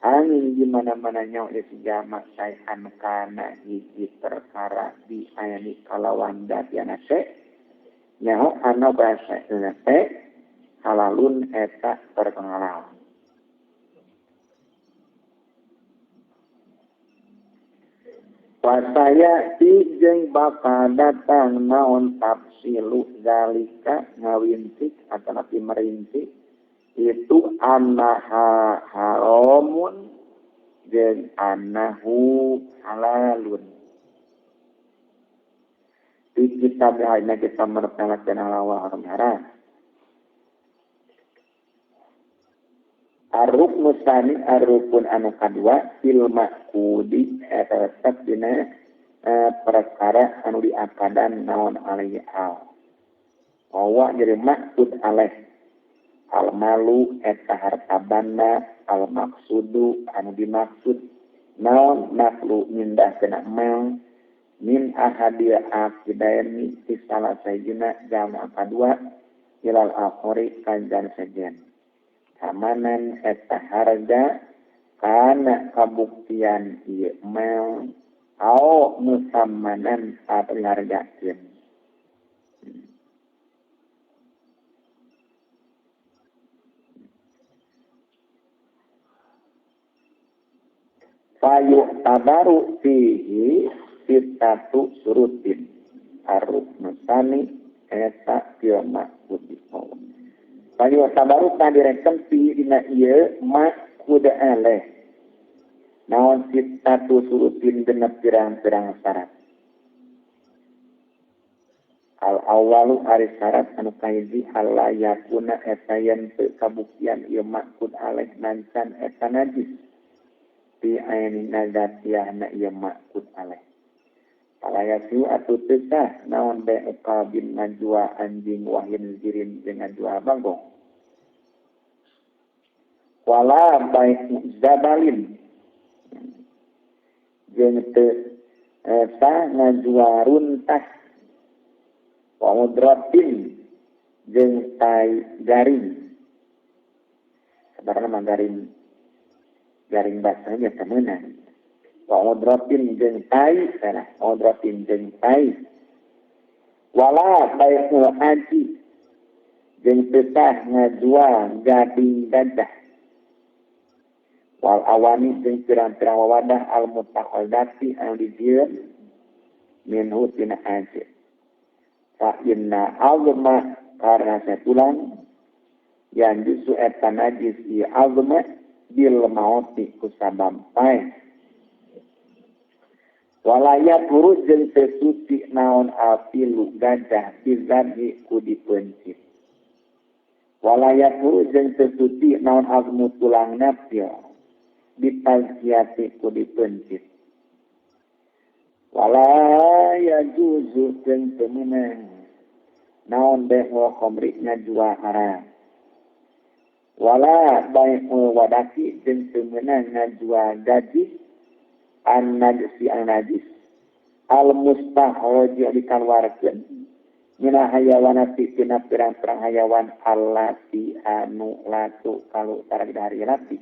angin di mana-mana nyawa isi jama saean kana hiji perkara di ayani kalawan datiana se nyaho anu bahasa se halalun eta perkenalal. Wasaya ti jeung bakal datang naon tafsilu zalika ngawintik atanapi merinci itu annaha haramun jeung annahu halalun. Di kitab lainnya kita mertalakeun halal haram haram. Arruknu tsani arrukun anu kadua fil maqudi eta tetep dina perkara anu diakadan naon alaihi al. Wa jadi maksud alaih al malu eta harta banda al maksudu anu dimaksud naon naklu mindah kena mal min ahadil aqidaini ti salah sajina jama kadua ilal akhori kanjan sejen. Amanan eta harga kana kabuktian ieu mal au musammanan dihargakeun. Fayu tabaru fihi sitatu surutin arruknu tsani eta fil maqudi. Payu tabaru tah direken fi dina ieu maqud alaih. Naon sitatu surutin genep pirang-pirang syarat. Al awalu ari syarat anu kahiji alla yakuna eta yen teu kabuktian ieu maqud alaih nancan eta najis. Fi aini nadzatiyahna ieu maqud alaih. Palayasu atuh teu sah naon bai'u kalbin ngajua anjing wahin zirin jeung ngajua bagong. Wala bai'u zabalin jeung teu sah ngajua runtah. Wa mudratin jeung tai garing. Sabarna mah garing garing basahnya temenan. Wa mudratin jeung tai salah mudratin jeung tai. Wala bai'ul haji Jeung teu sah ngajual gading gajah. Wal awani jeung pirang-pirang wawadah al mutaqaddati anu dijieun minhu tina aje. Fa inna azma karena satulan yang justru eta najis ieu azma bil mauti kusabab paeh. Walaya turut jeung teu suci naon apilu gajah bizabi ku dipencit. Walaya turut jeung teu suci naon azmu tulang nafil ditazkiyati ku dipencit. Walaya juzu jeung teu meunang naon bai'ul khamri ngajual haram. Wala bai'ul wadaki jeung teu meunang ngajual gaji an najisi an najis al mustahraj dikaluarkeun mina hayawanati tina pirang-pirang hayawan allati anu latu kalu tara dari lati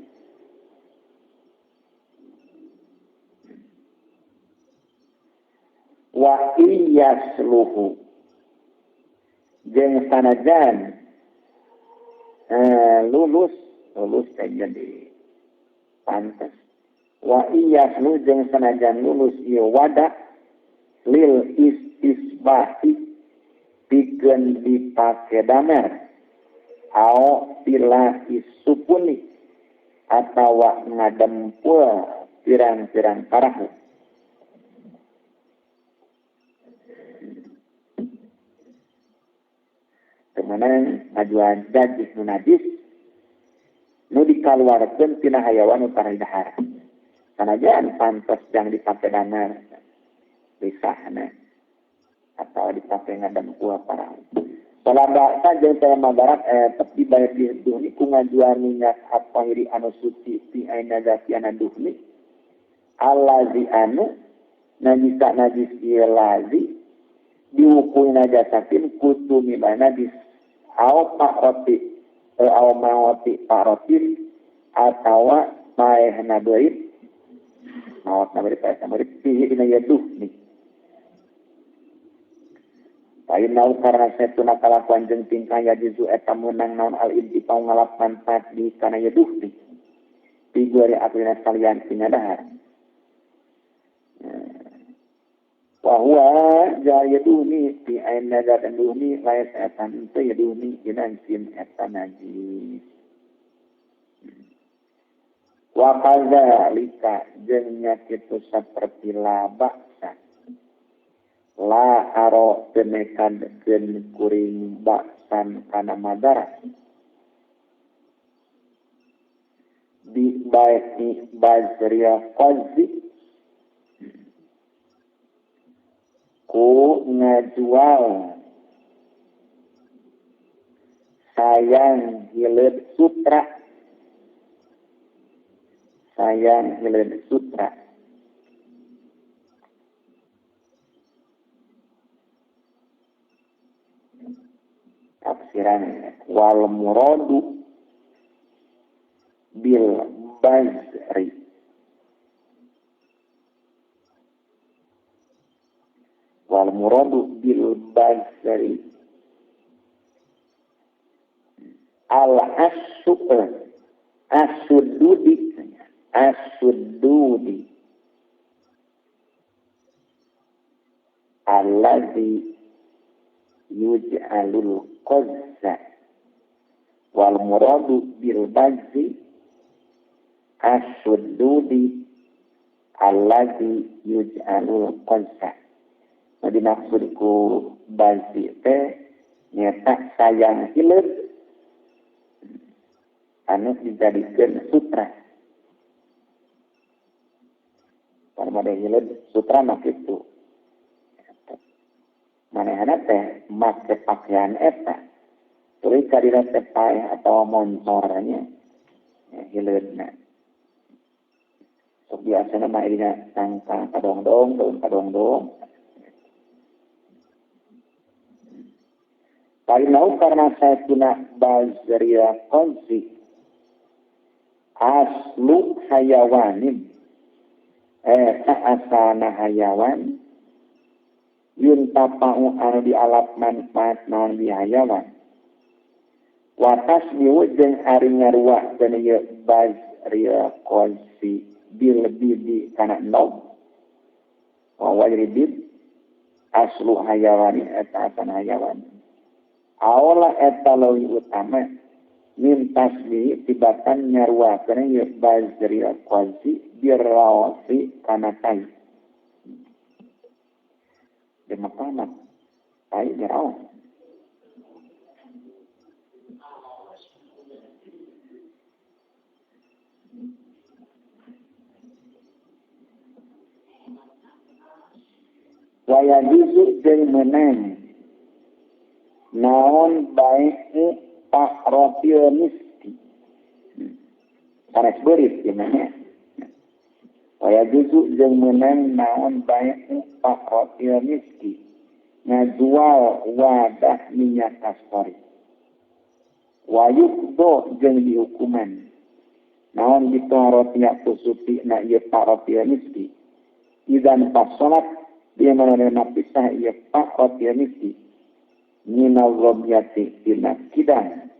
wa iyasluhu jeung sanajan lulus lulus teh jadi pantes. Wa iyaslu jeung sanajan lulus ieu wadah lil istisbahi pikeun dipake damer au pila isupuni atawa ngadempul pirang-pirang parahu. Kemudian ngajual dajis nu najis nu dikaluarkeun tina hayawan nu tara dahar. Sanajan pantes yang dipakai damer lisahna atau dipakai ngadempul parahu. Salaba saja saya madarat tepi bayar di duhni ku ngajual minyak at-tahiri anu suci ti aina zati ana duhni allazi anu najisa najis ieu lazi diwukul najasatin kutu mima najis au pa'roti au mawati pa'rotin atawa paehna beurit maot na beurit paehna beurit fihi dina ieu duhni. Painau karena setuna kalakuan jeung tingkah yajuzu eta meunang naon al intifau ngalap manfaat di kana ieu duhni piguari aklina salian tina dahar. Wa huwa ja yaduhni fi aina zatan duhni laes eta teu yaduhni dina sin eta najis. Wa kadzalika jeung nya kitu saperti labaksa la aro tenekan keun kuring baksan kana madarat bi bai'i bazril qazi ku ngajual sayang hileud sutra sayang hileud sutra tafsiran wal muradu bil bazri wal muradu bil bazri al asu asududi asududi allazi yuj'alul qazza wal muradu bil bazzi asududi allazi yuj'alul qazza. Nah, dimaksud ku bazi teh nyata sayang hileud anu dijadikeun sutra. Parmade hileud sutra mah kitu. Manehna teh make pakaian eta tuluy ka dina teh paeh atawa montornya hileudna. Sok biasana mah dina tangkal kadongdong, daun kadongdong. Palinau karena saya tuna bazria qazi aslu hayawanin eta asana hayawan yuntapa'u anu dialap manfaat naon di hayawan Watas miu jeung ari ngarua dan ieu bazril qazi bil bidi kana nog wa wajribid aslu hayawani eta asan hayawan aola eta leuwih utama min tasbih tibatan nyarua kana ieu bazril qazi birrawasi kana tai di makanan tai dirawas. Waya juzu jeung meunang naon bae tahrotil miski sanes beurit ieu mah. Waya juzu jeung meunang naon bae tahrotil miski ngajual wadah minyak kastori. Wayukdo jeung dihukuman naon ditahrotia kusuti na ieu tahrotil miski idan pasolat dia menerima pisah ia pakot ya misi minal robiati tina kidang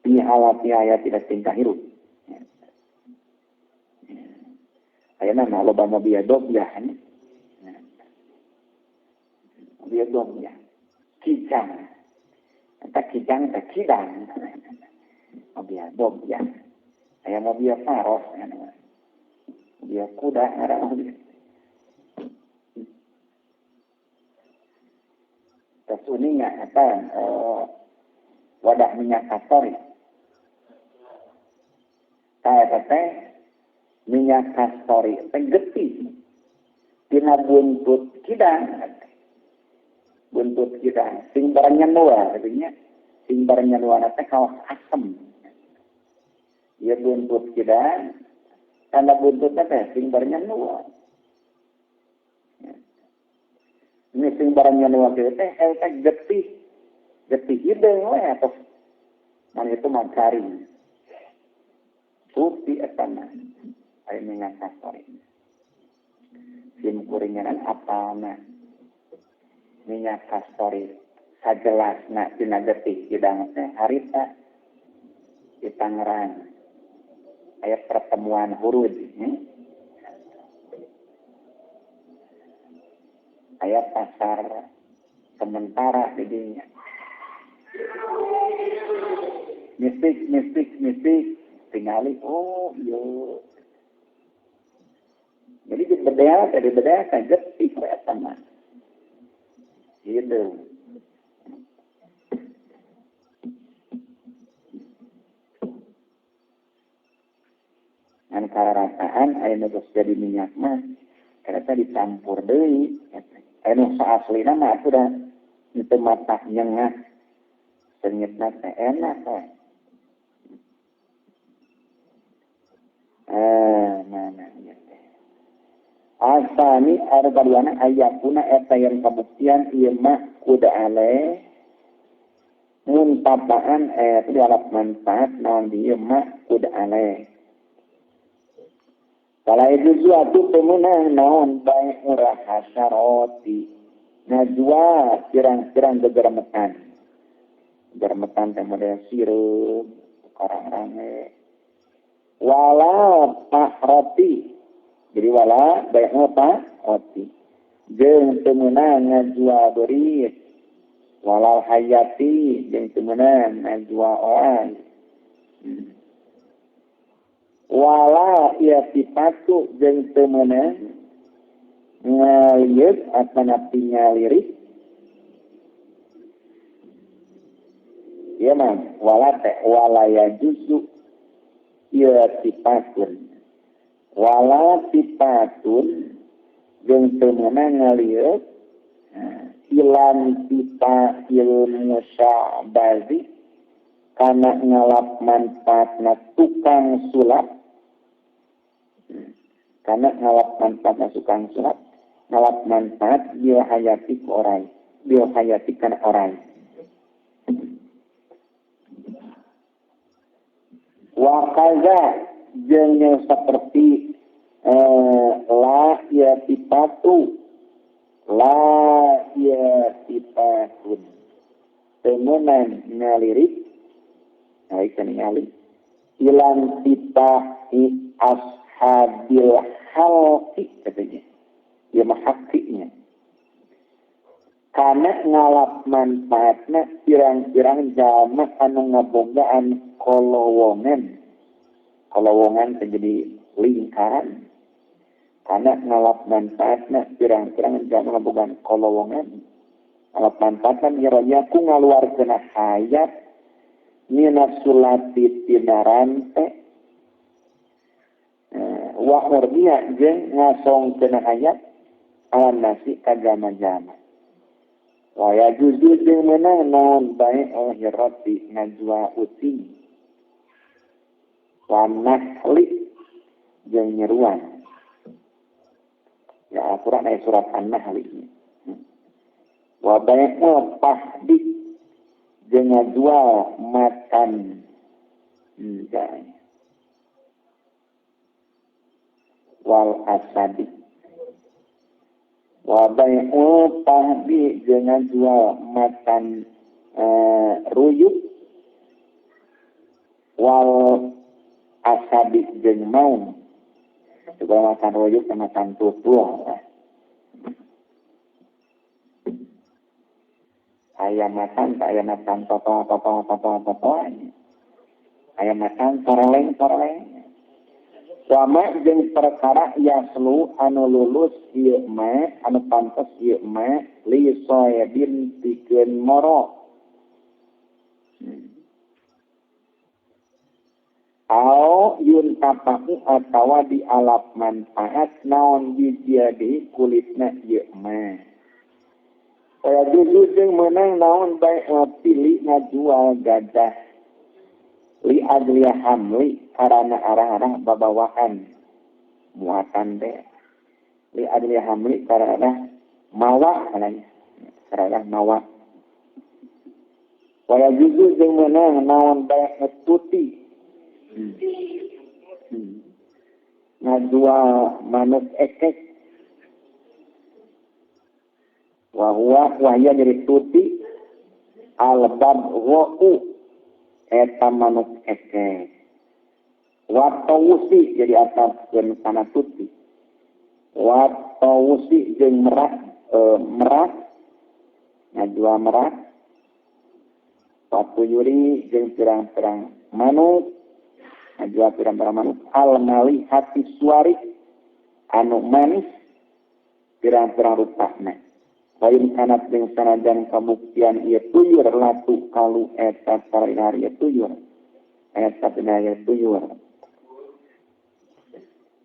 pihalati ayat tidak tingkah hirup. Ayeuna mah loba mobil dobyah mobil dobyah kijang eta kijang teh kidang mobil dobyah aya mobil faros mobil kuda ngaran mobil. Terus uninga eta wadah minyak kastori. Eta teh minyak kastori teh getih tina buntut kidang. Buntut kidang sing barangnya nua artinya sing barangnya nua teh kaos asem. Ieu buntut kidang tanda buntut teh sing barangnya nua. Ini sing barangnya nua kieu teh eta getih. Getih hideung we atuh. Man itu mah garing. Suti eta mah aya minyak kastori. Sim kuringan apalna minyak kastori sajelasna tina getih kidang teh harita di Tangerang. Aya pertemuan huruf Aya pasar sementara di dinya. Mistik, mistik, mistik. Tingali, oh iya. Jadi di bedel, kan getih we eta mah. Gitu. Ngan kararasaan aya nu geus jadi minyak mah ternyata dicampur deui. Anu aslina mah sudah itu mata nyengah sengitna teh enak teh. Nah ieu teh. Asani arbaduana ayakuna eta yang kabuktian ieu mah kuda ale mun tapaan eta dialap manfaat naon ieu mah kuda ale. Kalau itu suatu pemenang naon bae urah hasaroti najwa pirang-pirang gegermetan. Gegermetan teh model sirup orang-orange. Wala pahroti. Jadi wala bae apa? Roti. Jeung teu meunang ngajual beurit. Walal hayati jeung teu meunang ngajual oan. Wala ia sipatu jeung teu meunang ngalieut atanapi ngalirik. Ieu mah wala teh wala ya juzu ieu sipatun. Wala sipatun jeung teu meunang ngalieut ilan tipa ilmu sya'bazi kana ngalap manfaatna tukang sulap. Karena ngalap manfaatna tukang sulap, ngalap manfaat bil hayati ku orai, bil hayati kana orai. Wa kaza jeung seperti la ya tipatu, la ya tipatun. Temenan ngalirik naik ningali ilan tipai ashabil halqi katanya. Ieu mah hakinya. Kana ngalap manfaatna pirang-pirang jalma anu ngabogaan kolowongan. Kolowongan terjadi lingkaran. Kana ngalap manfaatna pirang-pirang jalma ngabogaan kolowongan. Ngalap manfaatna niranya ku ngaluarkeun hayat mina sulati tina rante wa urdiya jeung ngasongkeun hayat ala nasi ka jalma-jalma. Wa yajuzu jeung meunang naon bae hirati ngajual uting wa nahli jeung nyeruan. Ya Al-Qur'an aya surat An-Nahl. Wa bai'ul pahdi jeung ngajual makan wal asadi. Wa bai'ul pahdi jeung ngajual makan ruyuk wal asadi jeung maung. Juga makan ruyuk sama makan tutuh. Ayam makan, ayam makan toto toto toto toto. Ayam makan toreleng toreleng. Sama jeung perkara yaslu anu lulus ieu ma, anu pantes ieu ma li soebin pikeun moro. Au yun tapaku atawa dialap manfaat naon bijadi kulitna ieu ma. Kaya juju jeung meunang naon bae pilih ngajual gajah li adliya hamli karana arah-arah babawaan muatan teh li adliya hamli karana mawa katanya karana mawa. Kaya juju jeung meunang naon bae tuti ngajual manuk ekek wa huwa wahya jadi tuti al-babgha'u eta manuk ekek wa tawusi jadi atapkeun kana tuti wa tawusi jeung merak merak ngajual merak wa tuyuri jeung pirang-pirang manuk ngajual pirang-pirang manuk al-mali hati suari anu manis pirang-pirang rupana. Lain kanat jeung sanajan kabuktian ieu tuyur latu kalu eta sarina ieu tuyur eta dina ieu tuyur.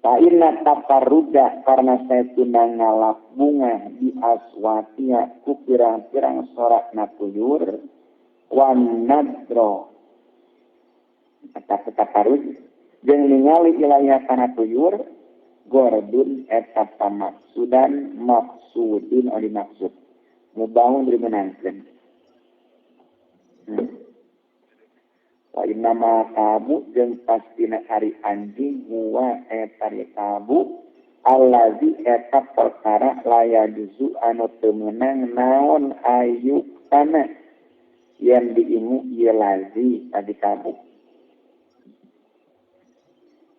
Fa inna tafarruja karena saya tunda ngalap bunga di aswatia ku pirang-pirang sorakna tuyur wan nadro eta tafarruj jeung ningali ilaiha kana tuyur gordun eta pamaksudan maksudun ori maksud mubangun dimenangkeun. Wa inna ma kabu jeung pastina ari anjing huwa eta kabu allazi eta perkara laya juzu anu teu meunang naon ayu kana yen diingu ieu lazi tadi kabu.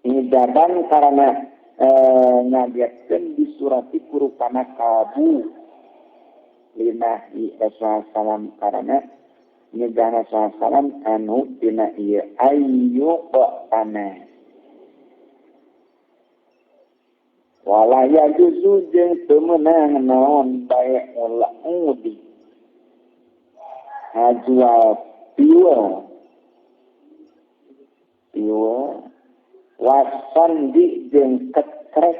Ini jaban karena ngabiatkeun disurati kurupana kabu linahi Rasulullah salam karena nyegah Rasulullah salam anu dina ieu ayu kana wala yajuzu jeung teu meunang naon bae udi ngajual pieu pieu wasan di jeung ketrek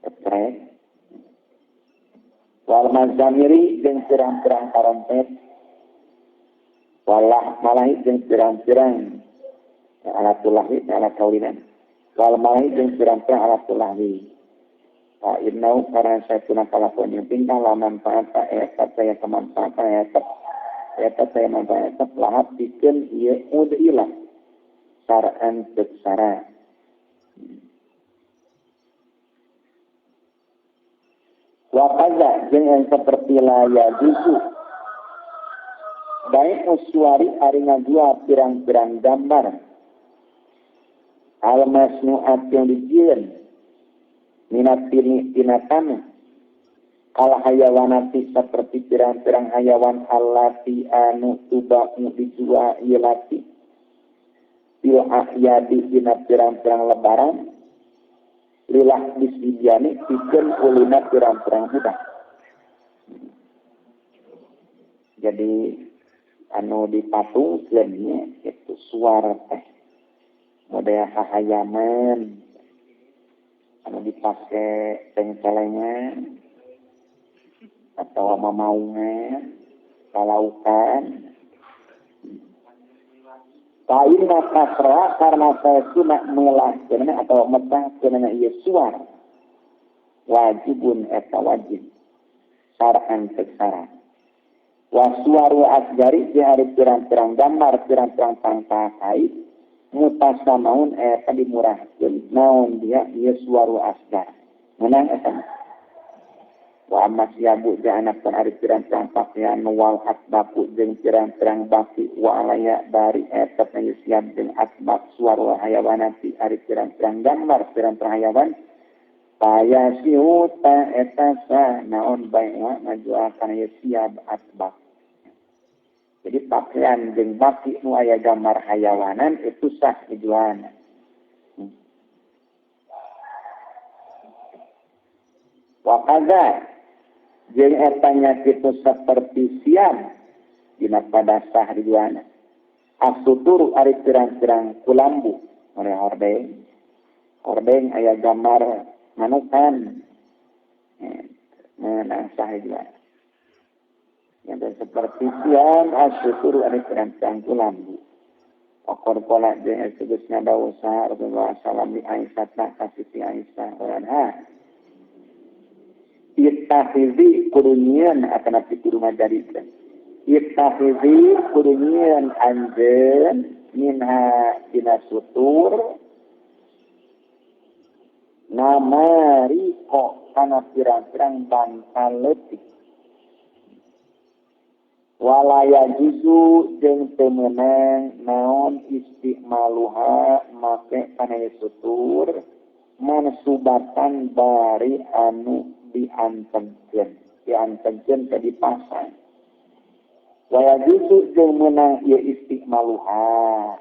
ketrek wal mazamiri jeung pirang-pirang karompet walah malahi jeung pirang-pirang alat tulahi alat kaulinan wal malahi jeung pirang-pirang alat tulahi fa innau karena saya tuna kalakuan yang tingkah la manfaat eta saya kemanfaatan eta saya manfaat eta lahap pikeun ieu udilah sar'an seksara. Wa kaza jeung yang seperti la yajuzu Baik uswari ari ngajual pirang-pirang gambar al masnu'at yang dijieun minatini tina tanah kal hayawanati seperti pirang-pirang hayawan allati anu tuba'u dijual ieu lati fil a'yadi dina pirang-pirang lebaran lilah bisidiani pikeun ulina pirang-pirang budak. Jadi anu dipatungkeun nya itu suara teh model hahayaman anu dipake cengcelengan atau mamaungan palaukan lain kasra karena saya sunat melah kena atau metah kena ieu suara wajibun eta wajib syar'an seksara wasuaru asgari di hari pirang-pirang gambar pirang-pirang pangkakai mutasamaun eta dimurahkeun naon dia ieu suaru asgar menang eta wa amma siabu ja'ana pun ari pirang-pirang pakaian wal asbaku jeung pirang-pirang baki wa alaya bari eta siap jeung asbak suaru hayawanati ari pirang-pirang gambar pirang-pirang hayawan paya siuta eta sa naon bae ngajual kana ieu siap asbak. Jadi pakaian jeung baki nu aya gambar hayawanan itu sah dijualna. Wa kaza jeung eta nya kitu saperti siam dina pada sah dijualna. Asuturu ari pirang-pirang kulambu oleh hordeng. Hordeng aya gambar manukan. Meunang sah dijualna. Yang seperti siam asyukuru ari pirang-pirang kulambu. Okor pola jeung tegasna dawuh saha Rasulullah sallam li Aisyah ta ka Siti Aisyah anha. Ittakhidhi kudu nyieun atanapi kudu ngajadikeun. Ittakhidhi kudu nyieun anjeun minha dina sutur namariko kana pirang-pirang bantal leutik. Walaya juzu jeung teu meunang naon istimaluha make kana sutur mansubatan bari anu diantengkeun diantengkeun ka dipasang. Waya juzu jeung meunang ieu istimaluha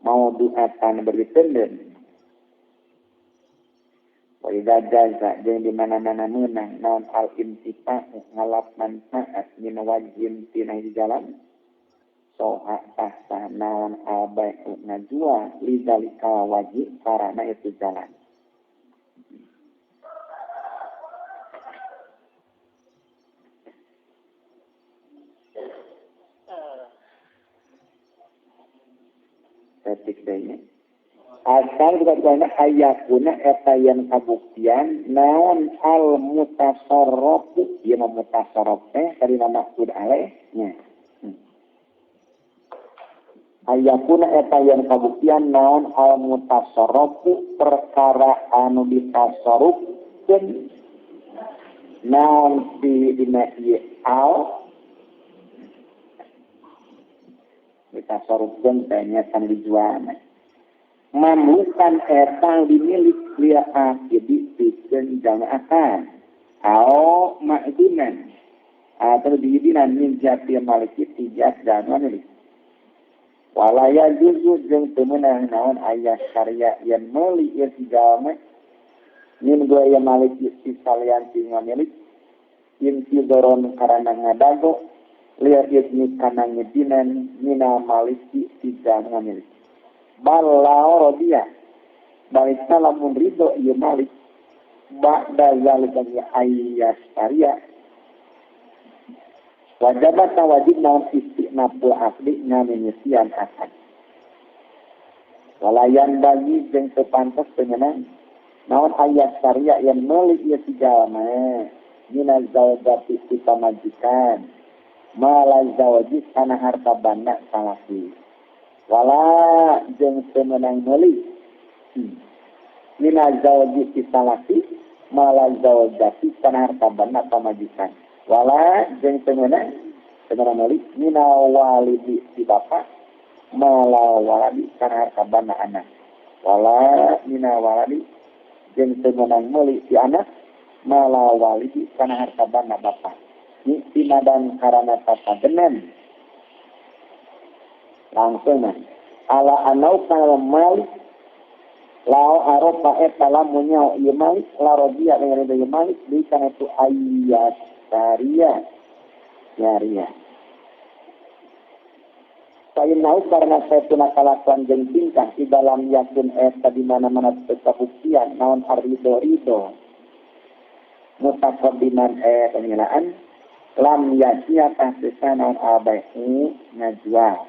maudu'atan beritendeun. Wa idza jaza jeung di mana-mana meunang naon al intifa ngalap manfaat min wajhin tina hiji jalan soha tah naon al bai'u ngajual lidzalika wajib karana itu jalan. Ketik deui asal juga ayakuna eta yang kabuktian naon al mutasarrafu ieu mah mutasarraf teh tadi maksud alaih nya ayakuna eta yang kabuktian naon al mutasarrafu perkara anu ditasarrufkeun naon di dina ieu al ditasarrufkeun teh nya kan dijual mamlukan eta dimilik liya akidi pikeun jamaahan au ma'dunan atau diidinan min jati maliki tijat dan milik walaya juzu jeung teu meunang naon aya syariah yen meuli ieu si jalma min gua ya maliki si salian ti ngamilik intidoron karana ngadago liya idni kana ngidinan mina maliki ti jalma milik balao rodia balik lamun ridho ieu malik ba'da zalika ayyas syariah wajabat wajib naon istinaful aqdi ngamimisian akad walayan bagi jeung teu pantes penyenang naon ayat syariah yang meuli ieu si jalma minaz zaujati ti pamajikan mala zauji kana harta banda salaki wala jeung teu meunang meuli mina zauji ti salaki mala zaujati kana harta banda pamajikan wala jeung teu meunang Teu meuli minal walidi ti bapa mala waladi kana harta banda anak wala minal waladi jeung teu meunang meuli ti anak mala walidi kana harta banda bapa niktimadan karana tatagenan langsung ala anau kana malik lao arofa eta lamun nyaho ieu malik la rodia dengan ieu malik di kana itu ayat taria nyaria. Fainau karena saya tuna kalakuan jeung tingkah di dalam yakun eta di mana-mana kabuktian naon arido rido mutaqaddiman pengelaan lam yasia tahsisa naon albai'u ngajual.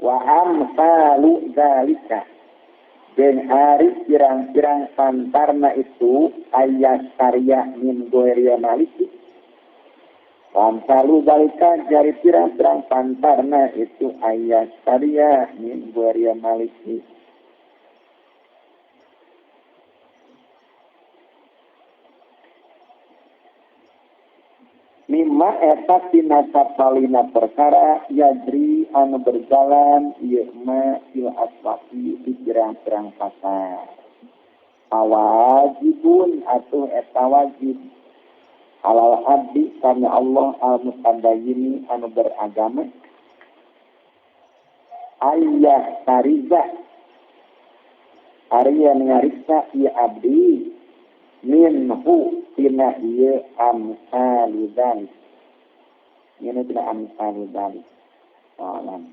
Wa amsalu zalika jeung ari pirang-pirang pantarna itu ayat syariah min ghairi maliki. Wa amsalu zalika jari pirang-pirang pantarna itu ayat syariah min ghairi maliki. Mimma eta tina sapalina perkara yajri anu berjalan ieu ma fil aswaqi di pirang-pirang pasar. Awajibun atuh eta wajib alal abdi karena Allah al mutadayyini anu beragama ayah tariza ari ngariksa ieu abdi minhu tina ieu amsalu dzalik. Ini tina amsalu dzalik. Alam.